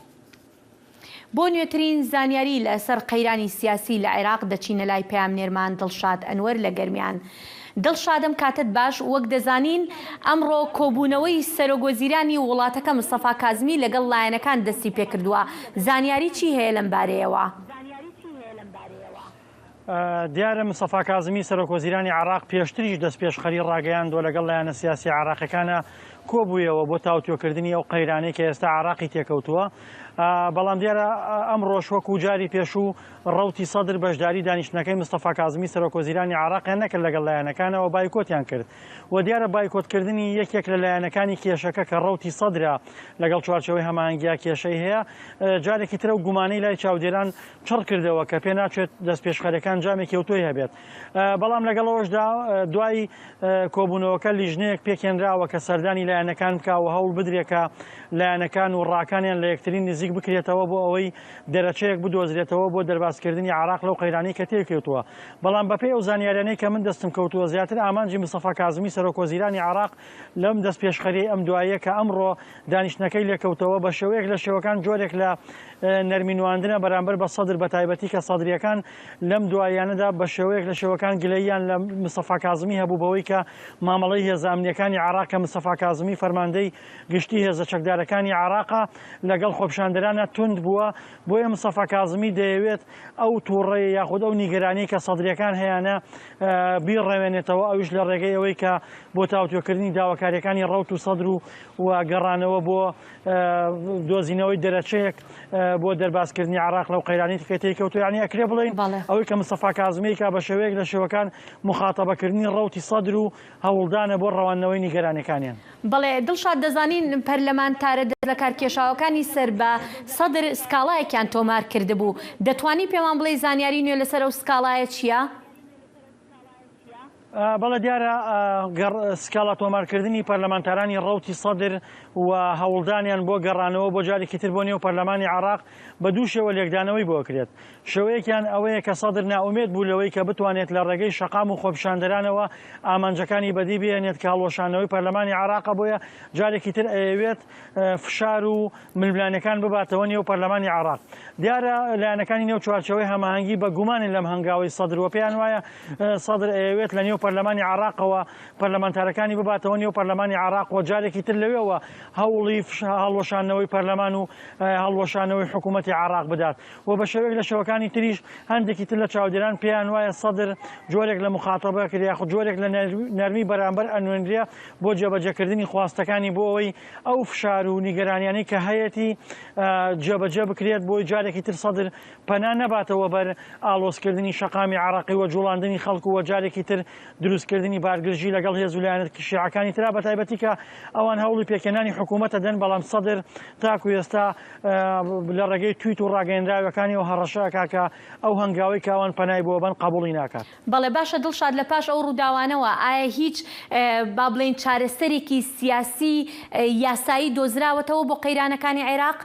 بۆ نوێترین زانیاری لەسەر قەیرانی سیاسی لە عێراق دەچینە لای پەیامنێرمان دڵشاد ئەنوەر لە گەرمیان. دڵشادم، کاتت باش. وەک دەزانین، ئەمڕۆ کۆبوونەوەی سەرۆکوەزیرانی وڵاتەکە مستەفا کازمی لەگەڵ لایەنەکان دەستی پێکردووە. زانیاری چی هەیە لەم بارەیەوە؟ ئە، دیارە مستەفا کازمی، سەرۆکوەزیرانی عێراق، پێشتریش دەستپێشخەری ڕاگەیاندووە لەگەڵ لایەنە سیاسی عێراقیەکانە کۆبوویەوە بۆ تاوتوێکردنی ئەو قەیرانەی کە ئێستا عێراقی تێکەوتووە. ئە، بەڵام دیارە، ئە، ئەمڕۆش وەکو جاری پێشوو ڕەوتی سەدر بەشداری دانیشتنەکەی مستەفا کازمی، سەرۆکوەزیرانی عێراقیان نەکرد، لەگەڵ لایەنەکانەوە بایکۆتیان کرد. و دیارە بایکۆتکردنی یەکێک لە لایەنەکانی کێشەکە کە ڕەوتی سەدرە لەگەڵ چوارچێوەی هەماهەنگیا کێشەی هەیە، ئە، جارێکی ترە و گومانەی لای چاودێران چڕ کردەوە کە پێ ناچێت دەستپێشخەرەکان جامێکی ئەوتۆی هەبێت. ئە، بەڵام لەگەڵەوەشدا، ئە، دوای، ئە، کۆبوونەوەکە لیژنەیەک پێکهێنراوە کە سەردانی لایەنەکان بکا و هەوڵ بدرێ کە لایەنەکان و ڕاکانیان لە یەکتری نزیک بکرێتەوە بۆ ئەوەی دەرەچەیەک بدۆزرێتەوە بۆ دەربازکردنی عێراق لەو قەیرانەی کە تێکەوتووە. بەڵام بەپێی ئەو زانیاریانەی کە من دەستم کەوتووە، زیاتر ئامانجی مستەفا کازمی، سەرۆکوەزیرانی عێراق، لەم دەستپێشخەریەی ئەم دواییە کە ئەمڕۆ دانیشتنەکەی لێکەوتەوە، بە شێوەیەک لە شێوەکان جۆرێک لە، ئە، نەرمی نواندنە بەرامبەر بە سەدر، بە تایبەتی کە سەدریەکان لەم دواییانەدا بە شێوەیەک لە شێوەکان گلەییان لە مستەفا کازمی هەبوو بەوەی کە مامەڵەی هێزە ئەمنیەکانی عێراق کە مستەفا کازمی فەرماندەی گشتی هێزە چەکدارەکانی عێراقە لەگەڵ خۆپیشاندەرانە توند بووە. بۆیە مستەفا کازمی دەیەوێت ئەو تووڕەیە یاخود ئەو نیگەرانی کە سەدریەکان هەیەە، ئە، بیڕەوێنێتەوە، ئەویش لە ڕێگەی ئەوەی کە بۆ تاوتوێکردنی داواکاریەکانی ڕەوت و سەدر و، و گەڕانەوە بۆ، ئە، دۆزینەوەی دەرەچەیەک، ئە، بۆ دەربازکردنی عێراق لەو قەیرانی تکە تێکەوتووە. یعنی ئەکرێ بڵێن، بەڵێ، ئەوەی کە مستەفا کازمی کە بە شێوەیەک لە شێوەکان مخاتەبەکردنی ڕەوتی سەدر و هەوڵدانە بۆ ڕەوانەوەی نیگەرانیەکانیان. بەڵێ، دڵشاد، دەزانین پەرلەمانتارە دەست لە کارکێشاوەکانی سەر بە سەدر سکاڵایەکیان تۆمار کردبوو. دەتوانی پێمان بڵێ زانیاری نوێ لەسەر ئەو سکاڵایە چییە؟ ئە، بەڵێ دیارە، ئە، گەڕ-، سکاڵا تۆمارکردنی پەرلەمانتارانی ڕەوتی سەدر و هەوڵدانیان بۆ گەڕانەوە بۆ جارێکی تر بۆ نێو پەرلەمانی عێراق بە دوو شێوە لێکدانەوەی بۆ کرێت. شێوەیەکیان ئەوەیە کە سەدر نائومێد بوو لەوەی کە بتوانێت لە ڕێگەی شەقام و خۆپیشاندەرانەوە ئامانجەکانی بەدی بهێنێت کە هەڵوەشانەوەی پەرلەمانی عێراقە، بۆیە جارێکی تر ئەیەوێت، ئە، فشار و ململانەکان بباتەوە نێو پەرلەمانی عێراق. دیارە لایەنەکانی نێو چوارچێوەی هەماهەنگی بە گومانن لەم هەنگاوەی سەدر و پێیان وایە، ئە، سەدر ئەیەوێت لە نێو پەرلەمانی عێراقەوە پەرلەمانتارەکانی بباتەوە نێو پەرلەمانی عێراق و جارێکی تر لەوێوە هەوڵی فش-، هەڵوەشانەوەی پەرلەمان و، ئە، هەڵوەشانەوەی حکوومەتی عێراق بدات. و بە شێوەیەک لە شێوەکانی تریش هەندێکی تر لە چاودێران پێیان وایە سەدر جۆرێک لە مخاتەبە کرێ، یاخود جۆرێک لە نەر-، نەرمی بەرامبەر ئەنوێنرێ بۆ جێبەجێکردنی خواستەکانی، بۆ ئەوەی ئەو فشار و نیگەرانیانەی کە هەیەتی، ئە، جێبەجێ بکرێت، بۆی جارێکی تر سەدر پەنا نەباتەوە بەر ئاڵۆزکردنی شەقامی عێراقی و جوڵاندنی خەڵک و جارێکی تر دروستکردنی بارگرژی لەگەڵ هێز و لایەنە شیعەکانی ترا، بە تایبەتی کە ئەوان هەوڵی پێکهێنانی حکوومەتە دەن، بەڵام سەدر تاکو ئێستا، ئە، لە ڕێگەی تویت و ڕاگەیەندراوەکانی و هەڕەشەکە کە ئەو هەنگاوەی کە ئەوان پەنای بۆ بەن قبوڵی ناکات. بەڵێ، باشە دڵشاد، لە پاش ئەو ڕووداوانەوە ئایا هیچ، ئە، با بڵێن چارەسەرێکی سیاسی، ئە، یاسایی دۆزراوەتەوە بۆ قەیرانەکانی عێراق؟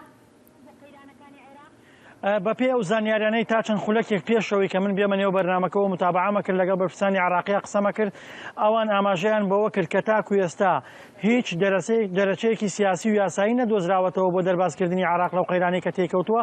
بە پێی ئەو زانیاریانەی تا چەند خولەکێک پێشەوەی کە من بێمە نێو بەرنامەکەەوە، متابعەمە کرد، لەگەڵ بەرپرسانی عراقی قسەمە کرد، ئەوان ئاماژەیان بەوە کرد کە تاکو ئێستا هیچ دەرەچەیەکی سیاسی و یاسایی نەدۆزراوەتەوە بۆ دەربازکردنی عراق لەو قەیرانەی کە تێکەوتووە،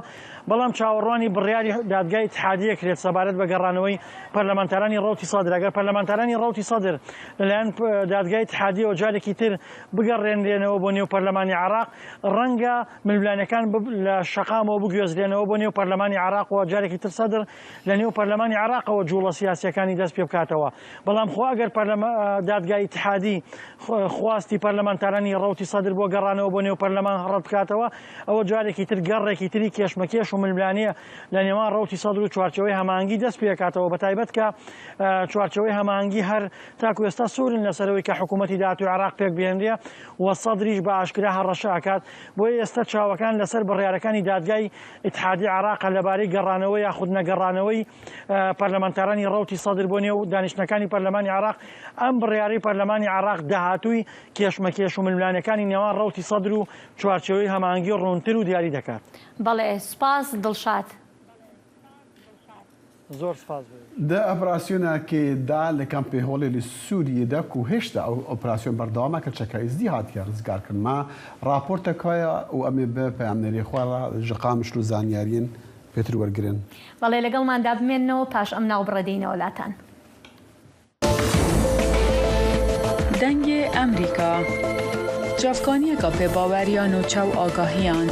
بەڵام چاوەڕوانی بڕیاری دادگای اتحادیە کرێت سەبارەت بە گەڕانەوەی پەرلەمانتارانی ڕەوتی سەدر. ئەگەر پەرلەمانتارانی ڕەوتی سەدر لەلایەن دادگای اتحادیەوە جارێکی تر بگەڕێنرێنەوە بۆ نێو پەرلەمانی عراق، ڕەنگە ململانەکان لە شەقامەوە بگوێزرێنەوە بۆ نێو پەرلەمانی عراقەوە، جارێکی تر سەدر لە نێو پەرلەمانی عراقەوە جوڵە سیاسیەکانی دەست پێ بکاتەوە. بەڵام خۆ ئەگەر پەرلەما-، دادگای اتحادی خو-، خواستی پەرلەمانتارانی ڕەوتی سەدر بۆ گەڕانەوە بۆ نێو پەرلەمان ڕەت بکاتەوە، ئەوە جارێکی تر گەڕێکی تری کێشمەکێش و ململانەیە لە نێوان ڕەوتی سەدر و چوارچەوەی هەماهەنگی دەست پێکاتەوە، بە تایبەت کە، ئە، چوارچەوەی هەماهەنگی هەر تاکو ئێستا سوورن لەسەرەوەی کە حکوومەتی داهاتووی عراق پێک بێنرێ و سەدریش بە ئاشکرا هەڕەشە ئەکات. بۆیە ئێستا چاوەکان لەسەر بڕیارەکانی دادگای اتحادی عراق لەبارەی گەڕانەوە یاخود نەگەڕانەوەی، ئە، پەرلەمانتارانی ڕەوتی سەدر بۆ نێو دانیشتنەکانی پەرلەمانی عراق. ئەم بڕیارەی پەرلەمانی عراق داهاتووی کێشمەکێش و ململانەکانی نێوان ڕەوتی سەدر و چوارچەوەی هەماهەنگی ڕوونتر و دیاری دەکات. بەڵێ، سپاس دڵشاد. زۆر سپاس بۆ. Di operasyonekê de li kampê Holê li Sûriyê de ku hêşta ew operasyon berdewam e, keçeka Êzdî hatiye rizgarkirin. Me raportek heye û em ê bi peyamnêrê xwe re ji Qamişlo zanyariyên pêtir wergirin. بەڵێ، لەگەڵماندا بمێننەوە، پاش ئەم ناوبڕە دێینەوە لاتان. دەنگێ ئەمریکا. Çavkaniyeka pêbaweriya nûçe û agahiyan.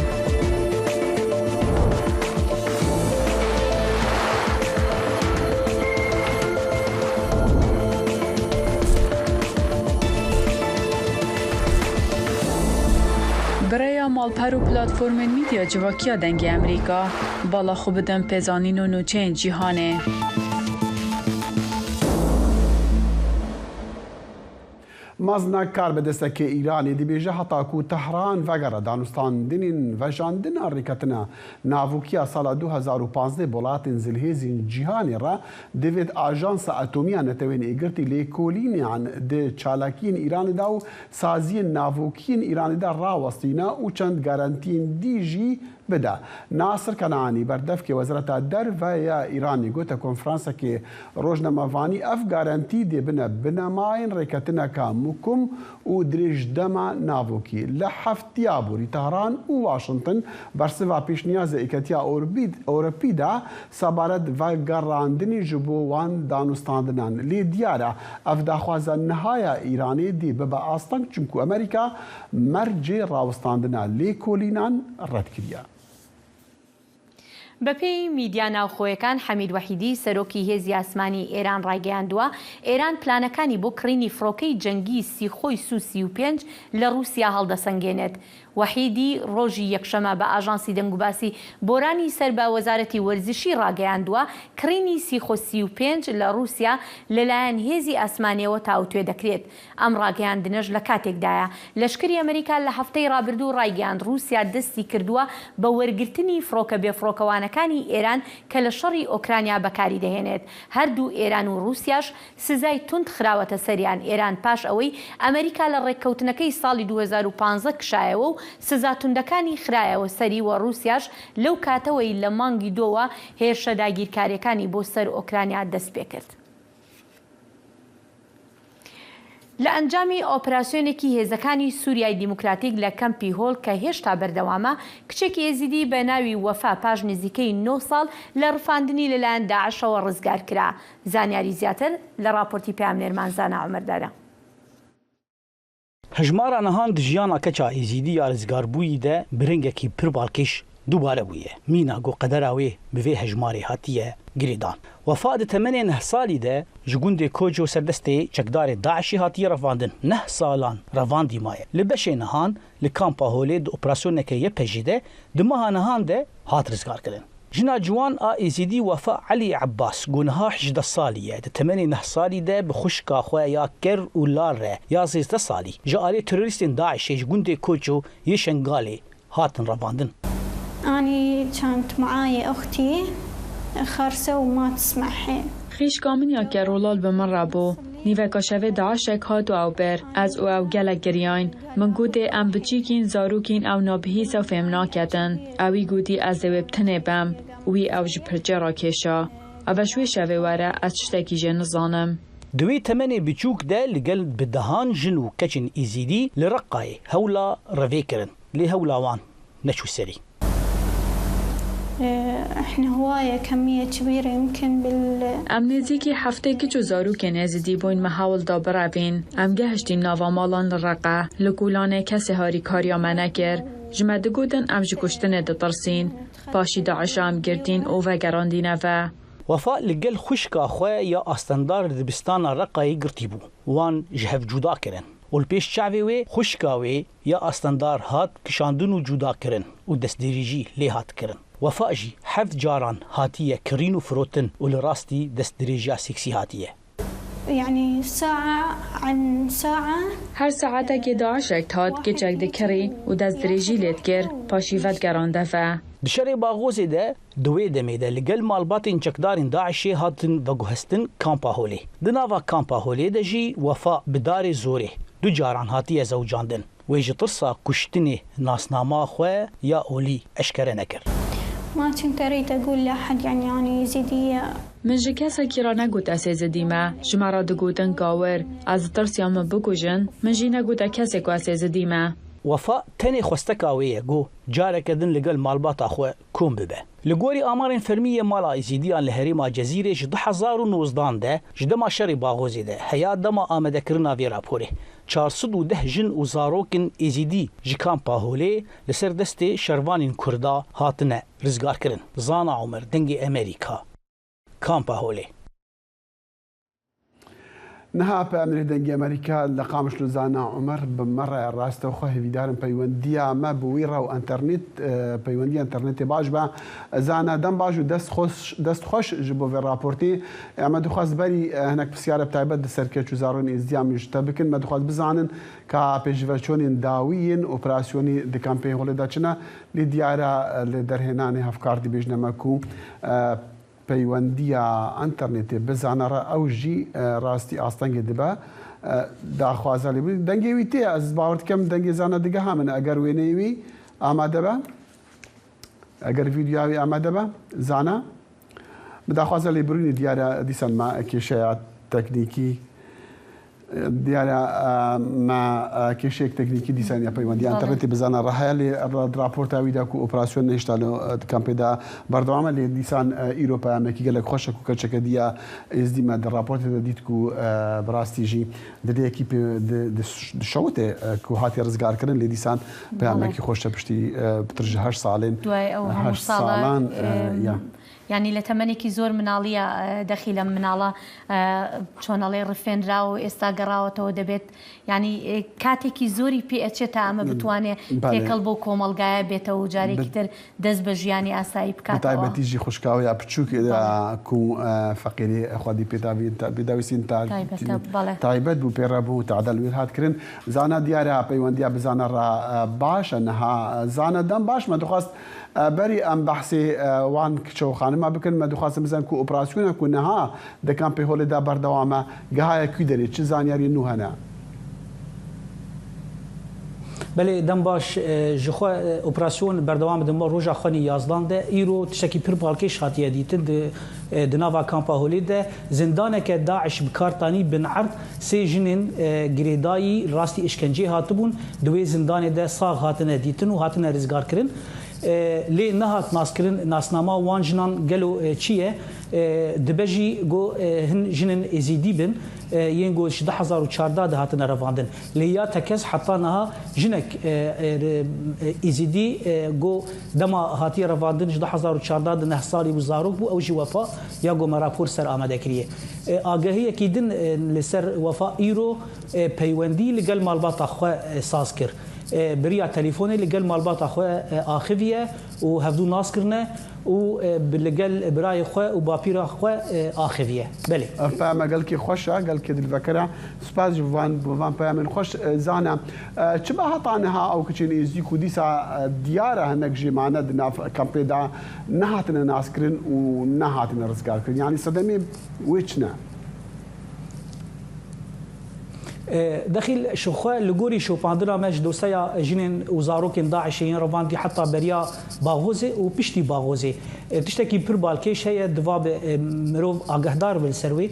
Bi rêya malper û platformên medya civakî ya Dengê Amerîka, bala xwe bidin pêzanîn û nûçeyên cîhanê. Mezna karbidestekê Îranê dibêje, heta ku Tehran vegere danûstandinên vejandina rêketina navûkî ya sala du hezar û pazdeh bi welatên zilhêzên cîhanê re, divêt Ajansa Atomî ya Netewên Êgirtî lêkolînan di çalakiyên Îranê de û saziyên navûkî yên Îranê de rawestîne û çend garantiyên dî jî bide. Nasir Kenaanî, berdevkê Wezareta Derve ya Îranê, gote konferansekê rojnamevanî, ev garantî dê bine binemayên rêketineka mukim û dirêjdema navokî. Li heftiya borî Tehran û Washington bersiva pêşniyaza Yeketiya Ewropî-, Ewropî da sebaret vegerandinê ji bo wan danûstandinan. Lê diyar e, ev daxwaza niha ya Îranê dê bibe asteng, çimku Amerîka mercê rawestandina lêkolînan red kiriye. بە پێی میدیا ناوخۆیەکان، حەمید وەحیدی، سەرۆکی هێزی ئاسمانی ئێران ڕایگەیاندووە، ئێران پلانەکانی بۆ کڕینی فڕۆکەی جەنگی سیخۆی سو سی و پێنج لە رووسیا هەڵدەسەنگێنێت. وەحیدی ڕۆژی یەکشەمە بە ئاژانسی دەنگوباسی بۆرانی سەر بە وەزارەتی وەرزشی ڕاگەیاندووە، کڕینی سیخۆ سی و پێنج لە رووسیا لەلایەن هێزی ئاسمانیەوە تاوتوێ دەکرێت. ئەم ڕاگەیاندنەش لە کاتێکدایە، لەشکری ئەمریکا لە هەفتەی ڕابردوو ڕایگەیاند، رووسیا دەستی کردووە بە وەرگرتنی فڕۆکە بێفڕۆکەوانەکانی ئێران کە لە شەڕی ئۆکرانیا بەکاری دەهێنێت. هەردوو ئێران و رووسیاش سزای توند خراوەتە سەریان. ئێران پاش ئەوەی ئەمریکا لە ڕێککەوتنەکەی ساڵی دوو هەزار و پازدە کشایەوە و سزا توندەکانی خرایەوە سەری، و رووسیاش لەو کاتەوەی لە مانگی دووە هێرشە داگیرکاریەکانی بۆ سەر ئۆکرانیا دەست پێ کرد. لە ئەنجامی ئۆپراسیۆنێکی هێزەکانی سووریای دیموکراتیک لە کەمپی هۆل کە هێشتا بەردەوامە، کچێکی ئێزیدی بە ناوی وەفا پاش نزیکەی نۆ ساڵ لە ڕفاندنی لەلایەن داعشەوە ڕزگار کرا. زانیاری زیاتر لە راپۆرتی پەیامنێرمان زانا عومەردارە. Hejmara nihan di jiyana keça Êzîdî ya rizgarbûyî de bi rengekî pir balkêş dubare bûye. Mîna ku qedera wê bi vê hejmarê hatiye girêdan. Wefa di temenê neh salî de ji gundê Koco serdestê çekdarê DAIŞ'î hatiye revandin. Neh salan revandî maye. Li beşê nihan li kampa Holê di operasyoneke Y P J de di meha nihan de hat rizgarkirin. Jina ciwan a Êzîdî Wefa Elî Ebbas, ku niha hejdeh salî ye, di temenê neh salî de bi xwişka xwe ya ker û lal re ya sêzdeh salî ji alî terorîstên DAIŞ'ê ji gundê Koço yê Şengalê hatin revandin. أني كانت معاي أختي خرسة وما تسمعها. Xîşka min ya kerolal bi min re bû. Nîveka şevê DAIŞ'ek hat û ew bir. Ez û ew gelek giriyayîn. Min gotê, em biçîk în, zarok în, ew nabihîs e û fêm naketin. Ewî gotî, ez ê wê bi tinê bem. Û Wî ew ji pirçê re kêşa. Ev e ji wê şevê were, ez tiştekî jê nizanim. Di wê temenê biçûk de li gel bi dehan jin û keçên Êzîdî li Reqayê hewla revê kirin. Lê hewla wan neçû serî. إحنا هواية كمية كبيرة يمكن بال Em nêzîkî heftê kiç û zarokên Êzîdî bûyn me hewl da birevîn. Em gehiştîn nava malan li Reqe. Li kolanê kesê harîkariya me nekir. Ji me digotin em ji kuştinê ditirsîn. Paşî DAIŞa em girtîn û vegerandîne ve. Wefa li gel xwişka xwe ya astendar li dibistana Reqayê girtî bû. Wan ji hev cuda kirin. Û li pêş çavê wê xwişka wê ya astendar hat kişandin û cuda kirin û destdirêjî lê hat kirin. Wefa jî heft caran hatiye kirîn û firotin û li rastî destdirêjiya seksî hatiye. يعني ساعة عن ساعة. Her saetekê DAIŞek dihat, keçek dikirî û destdirêjî lê dikir, paşî vedigerande ve. Di şerê Baxozê de di wê demê de li gel malbatên çekdarên DAIŞê hatin veguhestin Kampa Holê. Di nava Kampa Holê de jî Wefa bi darê zorê du caran hatiye zewcandin. Wê ji tirsa kuştinê nasnama xwe ya olî eşkere nekir. ما كنت أريد أقول لأحد، يعني، أنا يزيدية. Min ji kesekî re negot ez Êzidî me. Ji me re digotin gawir. Ez ditirsiya min bikujin. Min jî negote kesê ku ez Êzidî me. Wefa tenê xwesteka wê ye ku careke din li gel malbata xwe kom bibe. Li gorî amarên fermî yê mala Êzîdiyan li herêma Cezîrê ji du hezar û nozdan de, ji dema şerê Baxozê de heya dema amadekirina vê raporê, çar sed û deh jin û zarokên Êzîdî ji Kampa Holê li ser destê şervanên Kurda hatine rizgarkirin. Zana Omer, Dengê Emerîka, Kampa Holê. Niha peyamnêrê Dengê Emerîka li Qamişlo Zana Omer bi me re, rastewxwe hêvîdarim peywendiya me bi wî re û enternet, e, peywendiya enternetê baş be. Zana, dem baş û dest xweş, dest xweş ji bo vê raportê. E, me dixwest berî, e, hinek pisyara bi taybet di ser keç û zarokên Êzidiyan min ji te bikin. Me dixwest bizanin ka pêşveçûnên dawî yên operasyonê di kampê Holê de çi ne. Lê diyar e, li derhênanê hevkar dibêjne me ku, e, peywendiya enternetê bi Zana re ew jî, e, rastî astengê dibe. E, daxwaza lêbûrî. Dengê wî tê, ez bawer dikim dengê Zana digeha min, eger wêneyê wî amade be, eger vîdeoya wî amade be, Zana. Bi daxwaza lêbûrînê diyar e dîsan me kêşeya teknîkî. Diyar e, me, e, kêşeyek teknîkî dîsan ya peywendiya Belê. Enternetê bi Zana re heye, lê ra-, di raporta wî de ku operasyon nehişta li, e, di kampê de berdewam e, lê dîsan, e, îro peyamekî gelek xweş e ku keçeke diya Êzdî me di raportê de dît ku, e, bi rastî jî di rêyekî pê-, di, di ş-, di şewitê, e, ku hatiye rizgarkirin, lê dîsan peyamekî Belê. Xweş e piştî, e, pitir ji heşt salên, Duayê ew e, hemû heşt sala, salan, e, e, ya. یانی لە تەمەنێکی زۆر مناڵیە، ئە، دەخیلە مناڵە، ئە، چۆنەڵێ ڕفێنرا و ئێستا گەڕاوەتەوە دەبێت، یانی، ئێ، کاتێکی زۆری پێ ئەچێت تا ئەمە بتوانێت بەڵێ. تێکەڵ بۆ کۆمەڵگایە بێتەوە و جارێکی بە-، تر دەست بە ژیانی ئاسایی بکاتەوە. بە تایبەتی ژی خوشکاوەیە بچووک، بەڵێ. ئە، کو، ئە، فەقیری خودی پێداوی-، پێداویستین تا-، تایبەتە، بەڵێ. تایبەت بوو، پێڕە بوو، تعدەل وێر هات کرن. زانا دیارە پەیوەندیە بزانە ڕا، ئە، باشە نەها. زانە دەم باش مە دخواست ئە، بەری ئەم بەحسێ، ئە، وان کچە و خانما بکەن، مە دخوازم بزانم کو ئۆپراسیۆنە کو نەها دەکان پێ هۆلێدا بەردەوامە، گەهایە کوی دەرێ، چ زانیاری نو هەنە؟ بەلێ، دەم باش، ئە، ji xwe، ئە، ئۆپراسیۆن berdewam dibin. Roja xwe nî yazdan de îro tiştekî pir balkêş hatiye dîtin. Di، ئە، di nava kampa holê de zindaneke DAIŞ bi kar tanî bin erd sê jinên، ئە، girêdayî rastî îşkenceyê hatibûn, di wê zindanê de sax hatine dîtin û hatine rizgarkirin. E, lê nehat naskirin nasnama wan jinan gelo, e, çi ye? E, dibe jî go, e, hin jinên êzîdî bin, e, yên go ji du hezar û çardeh de hatine revandin. Lê ya tekez heta niha jinek, e, e, re-, e, êzîdî, e, go dema hatiye revandin ji du hezar û çardeh de neh salî bû, zarok bû, ew jî Wefa ya go me rapor ser amade kiriye. E, agahiyekî din, e, li ser Wefa îro, e, peywendî li gel malbata xwe, e, saz kir. E, bi riya telîfonê li gel malbata xwe, e, axiviye û hevdû nas kirine û, e, bi, li gel birayê xwe û bapîra xwe, e, axiviye. Belê. Ev peyame gelkî xweş e, gelkî dilveker e. Spas ji van, van peyamên xweş. E, Zana, e, çima heta niha ew kiçên êzî ku dîsa, e, diyar e hinek jê mane di nav kampê de nehatine naskirin û nehatine rizgarkirin? Yanî sedemê wê çi ne? E, Dexîl, ji xwe li gorî şopandina me ji doseya jinên û zarokên DAIŞê yên revandî heta beriya Baxozê û piştî Baxozê, e, tiştekî pir balkêş heye, divabe, e, mirov agehdar be li ser wê.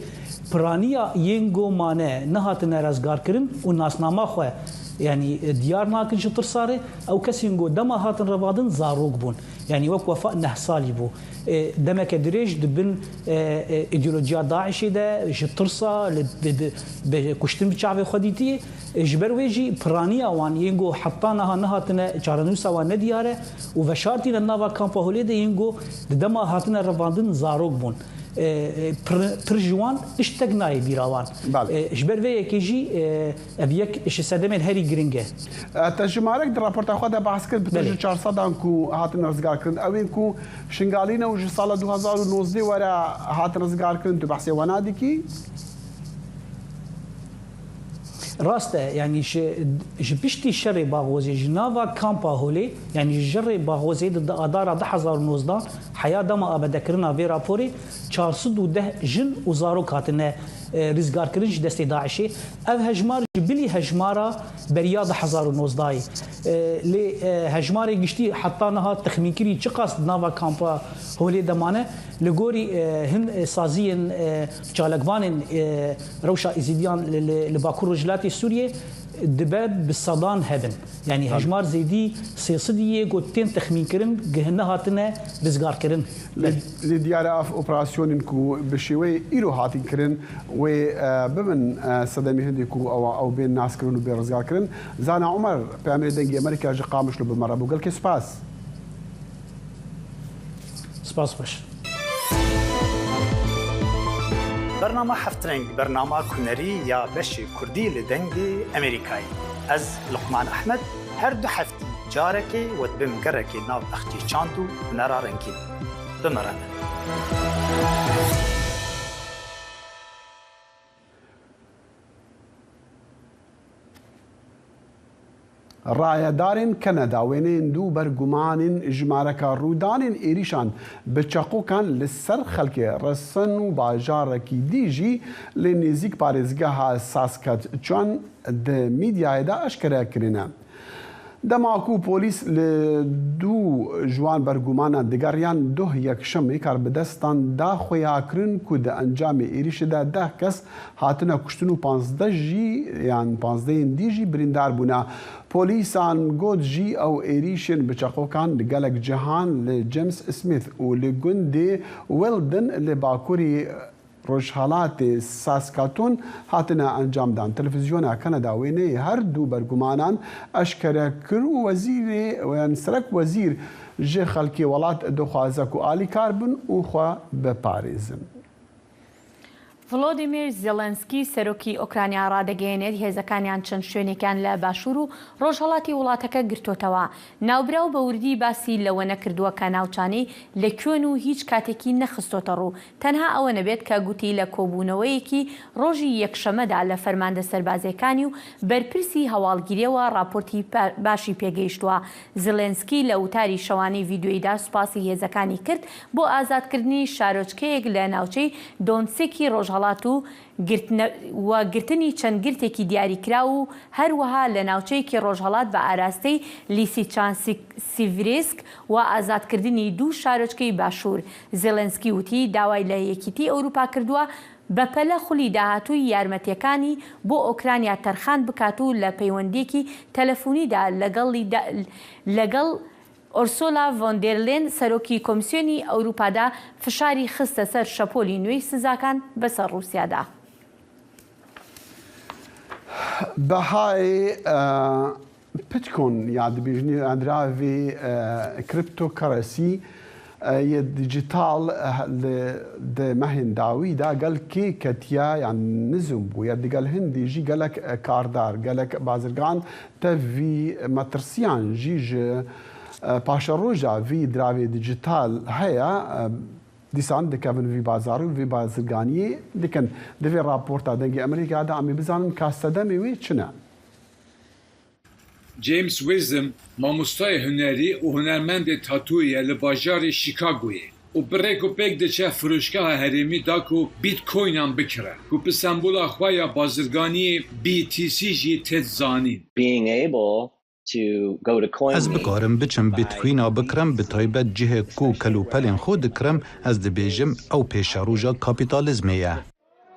Piraniya yên ku mane nehatine rezgarkirin û nasnama xwe, yanî, e, diyar nakin ji tirsa re, ew kesên ku dema hatin revandin zarok bûn. Yanî wek Wefa neh salî bû. E, demeke dirêj di bin, e, e, îdeolojiya DAIŞê de ji tirsa li, bi, bi, bi kuştin bi çavê xwe dîtiye. E, ji ber wê jî piraniya wan yên ku heta niha nehatine çarenûsa wan nediyar e û veşartîne nava kampa holê de yên ku di dema hatine revandin zarok bûn. E, e, pir, pir ji wan tiştek nayê bîra wan. Belê. E, ji ber vê yekê jî, e, ev yek ji sedemên herî giring e. E, te jimarek di raporta xwe de behs kir, bi tu Belê. ji çar sedan ku hatin rizgarkirin. Ew ên ku Şingalî ne û ji sala du hezar û nozdeh were hatin rizgarkirin, tu behsê wana dikî? Rast e, yanî ji, ji piştî şerê Baxozê, ji nava kampa holê, yanî ji şerê Baxozê di, di adara du hezar û nozdan, heya dema amadekirina vê raporê, çar sed û deh jin û zarok hatine, e, rizgarkirin ji destê DAIŞê. Ev hejmar ji bilî hejmara beriya du hezar û nozdayê. E, lê, e, hejmarê giştî heta niha texmînkirî çiqas di nava kampa holê de mane, li gorî, e, hin, e, saziyên, e, çalakvanên, e, rewşa Êzîdiyan li, li, li Bakur Rojhilatê Sûriyê dibe bi sedan hebin. Yanî Tabii. hejmar zêdî sê sedî yê ku tên texmînkirin, gihin nehatine rizgarkirin. Lê, lê diyar e ev operasyonên ku bi şêweyê îro hatin kirin, wê, e, bibin, e, sedemê hindê ku ew, ew bên naskirin û bên rizgarkirin. Zana Omer, peyamê Dengê Amerîka ji Qamişlo bi me re bû. Gelkê spas. Spas xweş. Bernama Heft Reng, bernama hunerî ya beşê kurdî li Dengê Amerîkayê. Ez, Luqman Ehmed, her du heftî carekê we dibim gerekê nav bexçê çand û hunera rengîn. Bi me re ne. Rayedarên Kanada wêneyên du bergumanên jimareka rûdanên êrîşan bi çeqokan li ser xelkê Resen û bajarekî dî jî li nêzîk parêzgeha Saskatchewan di mîdyayê de eşkere kirine. Dema ku polîs li du ji wan bergumanan digeriyan, duh yekşemê karbidestan da xuyakirin ku di encamê êrîşê de deh kes hatine kuştin û panzdeh jî, yan panzdehên dî jî birîndar bûne. Polîsan got jî ew êrîşên bi çeqokan li gelek cihan li James Smith û li gundê Weldon li bakurî rojhelatê Saskatoon hatine encamdan. Televîzyona Kanada wêneyê her du bergumanan eşkere kir û wezîrê, yan serek wezîr ji xelkê welat dixwaze ku alîkar bin û xwe biparêzin. Volodymyr Zelensky، سەرۆکی ئۆکرانیا، ڕادەگەیەنێت هێزەکانیان چەند شوێنێکیان لە باشوور و ڕۆژهەڵاتی وڵاتەکە گرتوتەوە. ناوبراو بە وردی باسی لەوە نەکردووە کە ناوچانەی لە کوێن و هیچ کاتێکی نەخستۆتە ڕوو. تەنها ئەوە نەبێت کە گوتی لە کۆبوونەوەیەکی ڕۆژی یەکشەمەدا لە فەرماندە سەربازیەکانی و بەرپرسی هەواڵگیریەوە ڕاپۆرتی پا-، باشی پێگەیشتووە. زلێنسکی لە وتاری شەوانەی ڤیدیۆییدا سوپاسی هێزەکانی کرد بۆ ئازادکردنی شارۆچکەیەک لە ناوچەی دۆنسکی ڕۆژهەڵات و گرتنە-، و گرتنی چەند گرتێکی دیاریکراو و هەروەها لە ناوچەیەکی ڕۆژهەڵات بە ئاراستەی لیسیچانسک سیڤریسک و ئازادکردنی دوو شارۆچکەی باشوور. زێلێنسکی وتی داوای لە یەکیتی ئەوروپا کردووە بەپەلە خولی داهاتووی یارمەتیەکانی بۆ ئۆکرانیا تەرخان بکات و لە پەیوەندیەکی تەلەفونیدا لەگەڵی دا-، لەگەڵ ئۆرسولا ڤۆندێرلێن، سەرۆکی کۆمیسیۆنی ئەوروپادا، فشاری خستە سەر شەپۆلی نوێی سزاکان بەسەر رووسیادا. بەهای، ئە، پتکۆن یا دەبێژنی ئەندراوی، ئە، کریپتۆکەرەسی، ئە، یە دیجیتال، ئە، لە، دە مەهێن داویدا گەل کێ کەتیە یان نزم بوو، یا دگەل هندی ژی گەلک، ئە، کاردار، گەلک بازرگان تە ڤی مەترسیان ژی ژە، ئە، پاشە ڕۆژا ڤی دراوی دیجیتال هەیە، ئە، دیسان دکەون ڤی بازاری و ڤی بازرگانی دکن. دوی راپورتا دنگی ئەمریکا دا ئەمی بزانن کا سەدەمی وی چنە. James Wisdom، مامۆستای هونەری و هونەرمەندێ تاتویە لە باژارێ شیکاگویە. Û bi rêk û pêk diçe firoşgeha herêmî da ku Bitcoinan bikire, ku bi sembola xwe ya bazirganiyê B T C jî têt zanîn. Being able to go to Ez Coinlink, bikarim biçim Bitcoina bikirim, bi taybet cihê ku kelûpelên xwe dikirim, ez dibêjim ew pêşeroja kapîtalîzmê ye.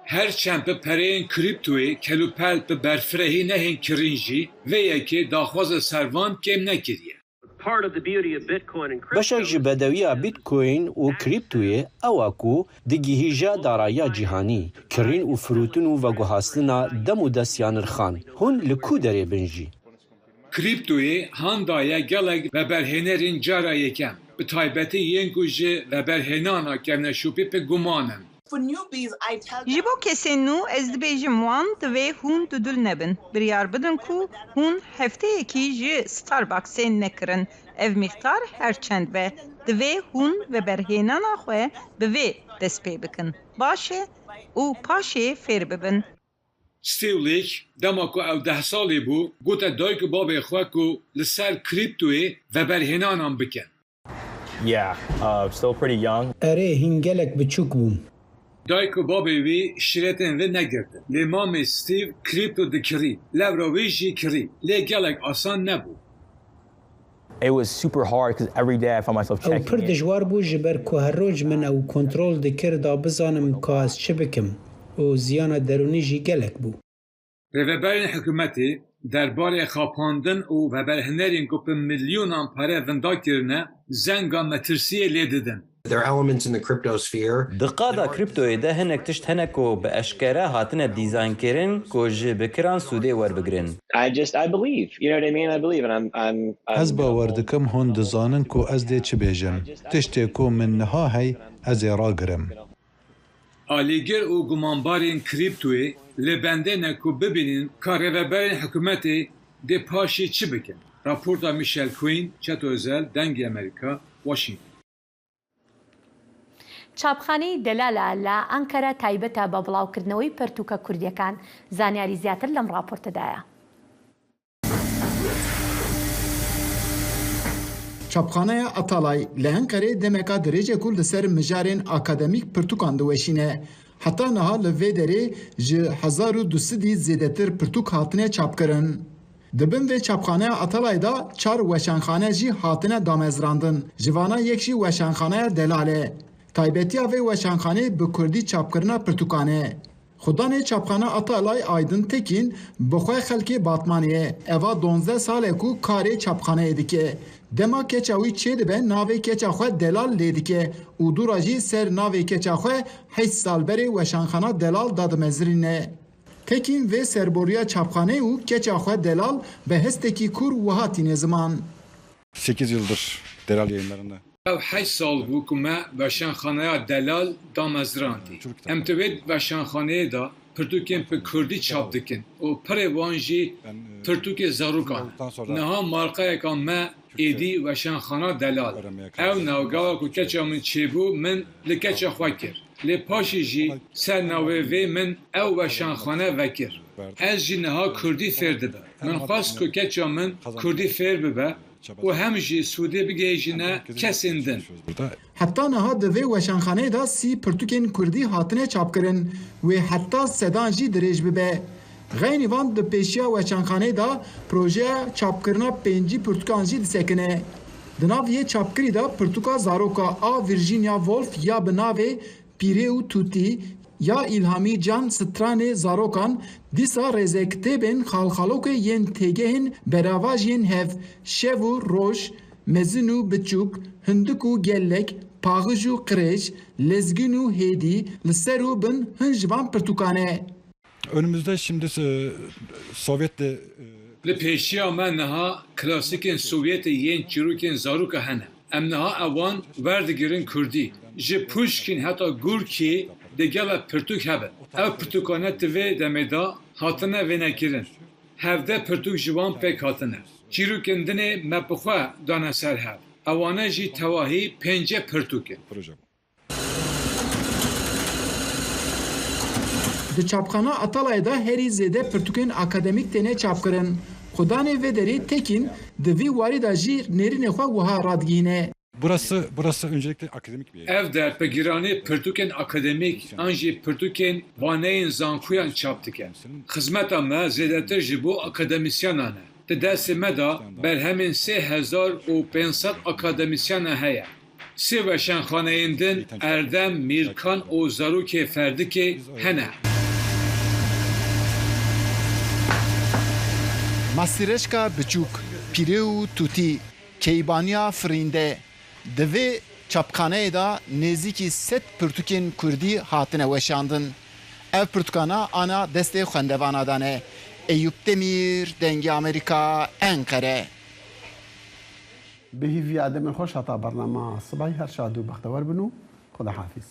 Her çend bi pereyên krîptoyê kelûpel bi berfirehî nehên kirîn jî, vê yekê daxwaza ser van kêm nekiriye. Part of the beauty of Bitcoin and crypto Beşek ji bedewiya Bitcoin û krîptoyê ew e ku digihîje darayiya cîhanî, kirîn û firûtin û veguhastina dem û dest ya nirxan. Hûn li ku derê bin jî? Krîptoyê han daye gelek veberhênerên cara yekem, bi taybetî yên ku ji veberhênana kevneşopî bi guman in. For newbies, I tell Ji them bo kesên nû ez dibêjim wan, divê hûn dudil nebin. Biryar bidin ku hûn hefteyekî ji Starbucksê nekirin. Ev mîqdar her çend be, divê hûn veberhênana xwe bi vê dest pê bikin. Baş e û paşê fêr bibin. Steve Leach, dema ku ew deh salî bû, gote dayik û babê xwe ku li ser krîptoyê veberhênanan bikin. Yeah, uh, still pretty young. Erê, hîn gelek biçûk bûm. Dayik û babê wî şîretên vê negirtin. Lê mamê Steve krîpto dikirî. Lewra wî jî kirî. Lê gelek asan nebû. It was super hard 'cause every day I found myself Ew checking pir it. dijwar bû, ji ber ku her roj min ew kontrol dikir da bizanim ka ez çi bikim û ziyana derûnî jî gelek bû. Rêveberên hikûmetê derbarê xapandin û veberhênerên ku bi milyonan pere winda kirine, zenga metirsiyê lê didin. There are elements in the cryptosphere Di qada krîptoyê de hinek tişt hene ku bi eşkere hatine dîzaynkirin ku ji bikiran sûdê werbigirin. I just, I believe, you know what I mean? I believe, and I'm, I'm, I'm Ez bawer dikim hûn dizanin ku ez dê çi bêjim. Tiştê ku min niha hey, ez ê ragirim. Alîgir û gumanbarên krîptoyê li bendê ne ku bibînin ka rêveberên hikûmetê dê paşê çi bikin. Raporta Michelle Quinn, Çeto Özel, Dengê Amerîka, Washington. چاپخانەی دەلالە لە ئەنقەرە تایبەتە بە بڵاوکردنەوەی پەرتووکە کوردیەکان. زانیاری زیاتر لەم ڕاپۆرتەدایە. Çapxaneya Atalay li Enqerê demeka dirêj e ku li ser mijarên akademîk pirtûkan diweşîne. Heta niha li vê derê ji hezar û du sedî zêdetir pirtûk hatine çapkirin. Di bin vê çapxaneya Atalay de çar weşanxane jî hatine damezrandin. Ji vana yek jî weşanxaneya Delal e. Taybetiya vê weşanxanê bi kurdî çapkirina pirtûkan e. Xudanê çapxana Atalay Aydın Tekin bi xwe xelkê Batmanê ye. Eva donzdeh sal e ku karê çapxaneyê dike. Dema keça wî çêdibe navê keça xwe Delal lê dike û dûra jî ser navê keça xwe heşt sal berê weşanxana Delal dadimezirîne. Tekin vê serboriya çapxaneyê û keça xwe Delal bi hestekî kûr wiha tîne ziman. Sekiz yıldır Delal Yayınları'nda Ew heşt sal bû ku me weşanxaneya Delal damezirandî. Em di wê weşanxaneyê de pirtûkên bi kurdî çap dikin û pirê wan jî pirtûkê zarokan in. Niha marqayeka me êdî weşanxana Delal. Ew navgawa ku keça min çêbû, min li keça xwe kir. Lê paşê jî ser navê vê min ew weşanxane vekir. Ez jî niha kurdî fêr dibim. Min xwest ku keça min kurdî fêr bibe û hem jî sûdê bigihêjine kesên din. Heta niha di vê weşanxaneyê de sî pirtûkên kurdî hatine çapkirin, wê heta sedan jî dirêj bibe. Xeynî van di pêşiya weşanxaneyê de projeya çapkirina pêncî pirtûkan jî disekine. Di nav yê çapkirî de pirtûka zaroka A Virginia Woolf ya bi navê Pîrê û Tûtî ya Îlhamî Can stranê zarokan dîsa rêzekitêbên xalxalokê yên têgehên berava ji yên hev, Şev û Roj, Mezin û Biçûk, Hindik û Gellek, Paxij û Qirêj, Lezgîn û Hêdî li ser û bin hin ji van pirtûkan e. Önümüzde şimdi, e, Sovyet'te, e, Li pêşiya me niha klasîkên Sovyetê yên çîrokên zaroka hene. Em niha ewan werdigirin kurdî. Ji Puşkîn heta Gorkî dê gelek pirtûk hebin. Ev pirtûkane di vê demê de hatine wênekirin. Hevdeh pirtûk ji wan pêk hatine. Çîrokên dinê me bi xwe dane ser hev. Ewane jî tevahî pêncî pirtûk in. Di çapxana Atalayê de herî zêde pirtûkên akademîk têne çapkirin. Xudanê vê derê Tekîn di vî warî de jî nêrînê xwe wiha radigihîne. Burası, burası öncelikle akademik bir ev. Ev derpegiranê pirtûkên akademîk an jî pirtûkên vaneyên zankoyan çap dike. Xizmeta me zêdetir ji bo akademîsyenan e. Di destê me de berhemên sê hezar û pênc sed akademîsyena heye. Sê weşanxaneyên din Erdem, Mîrkan û Zarokê Ferdikê hene. Masîreçka biçûk, pîrê û tûtî, keybaniya firînde. Di vê çapxaneyê de nêzîkî sed pirtûkên kurdî hatine weşandin. Ev pirtûkana ana destê xwendevana de ne. Eyûp Demîr, Dengê Amerîka, Enqere. Bi hîviya demên xweş hata bernama sibahî, her şad û bextewer bin û Xwedahafîz.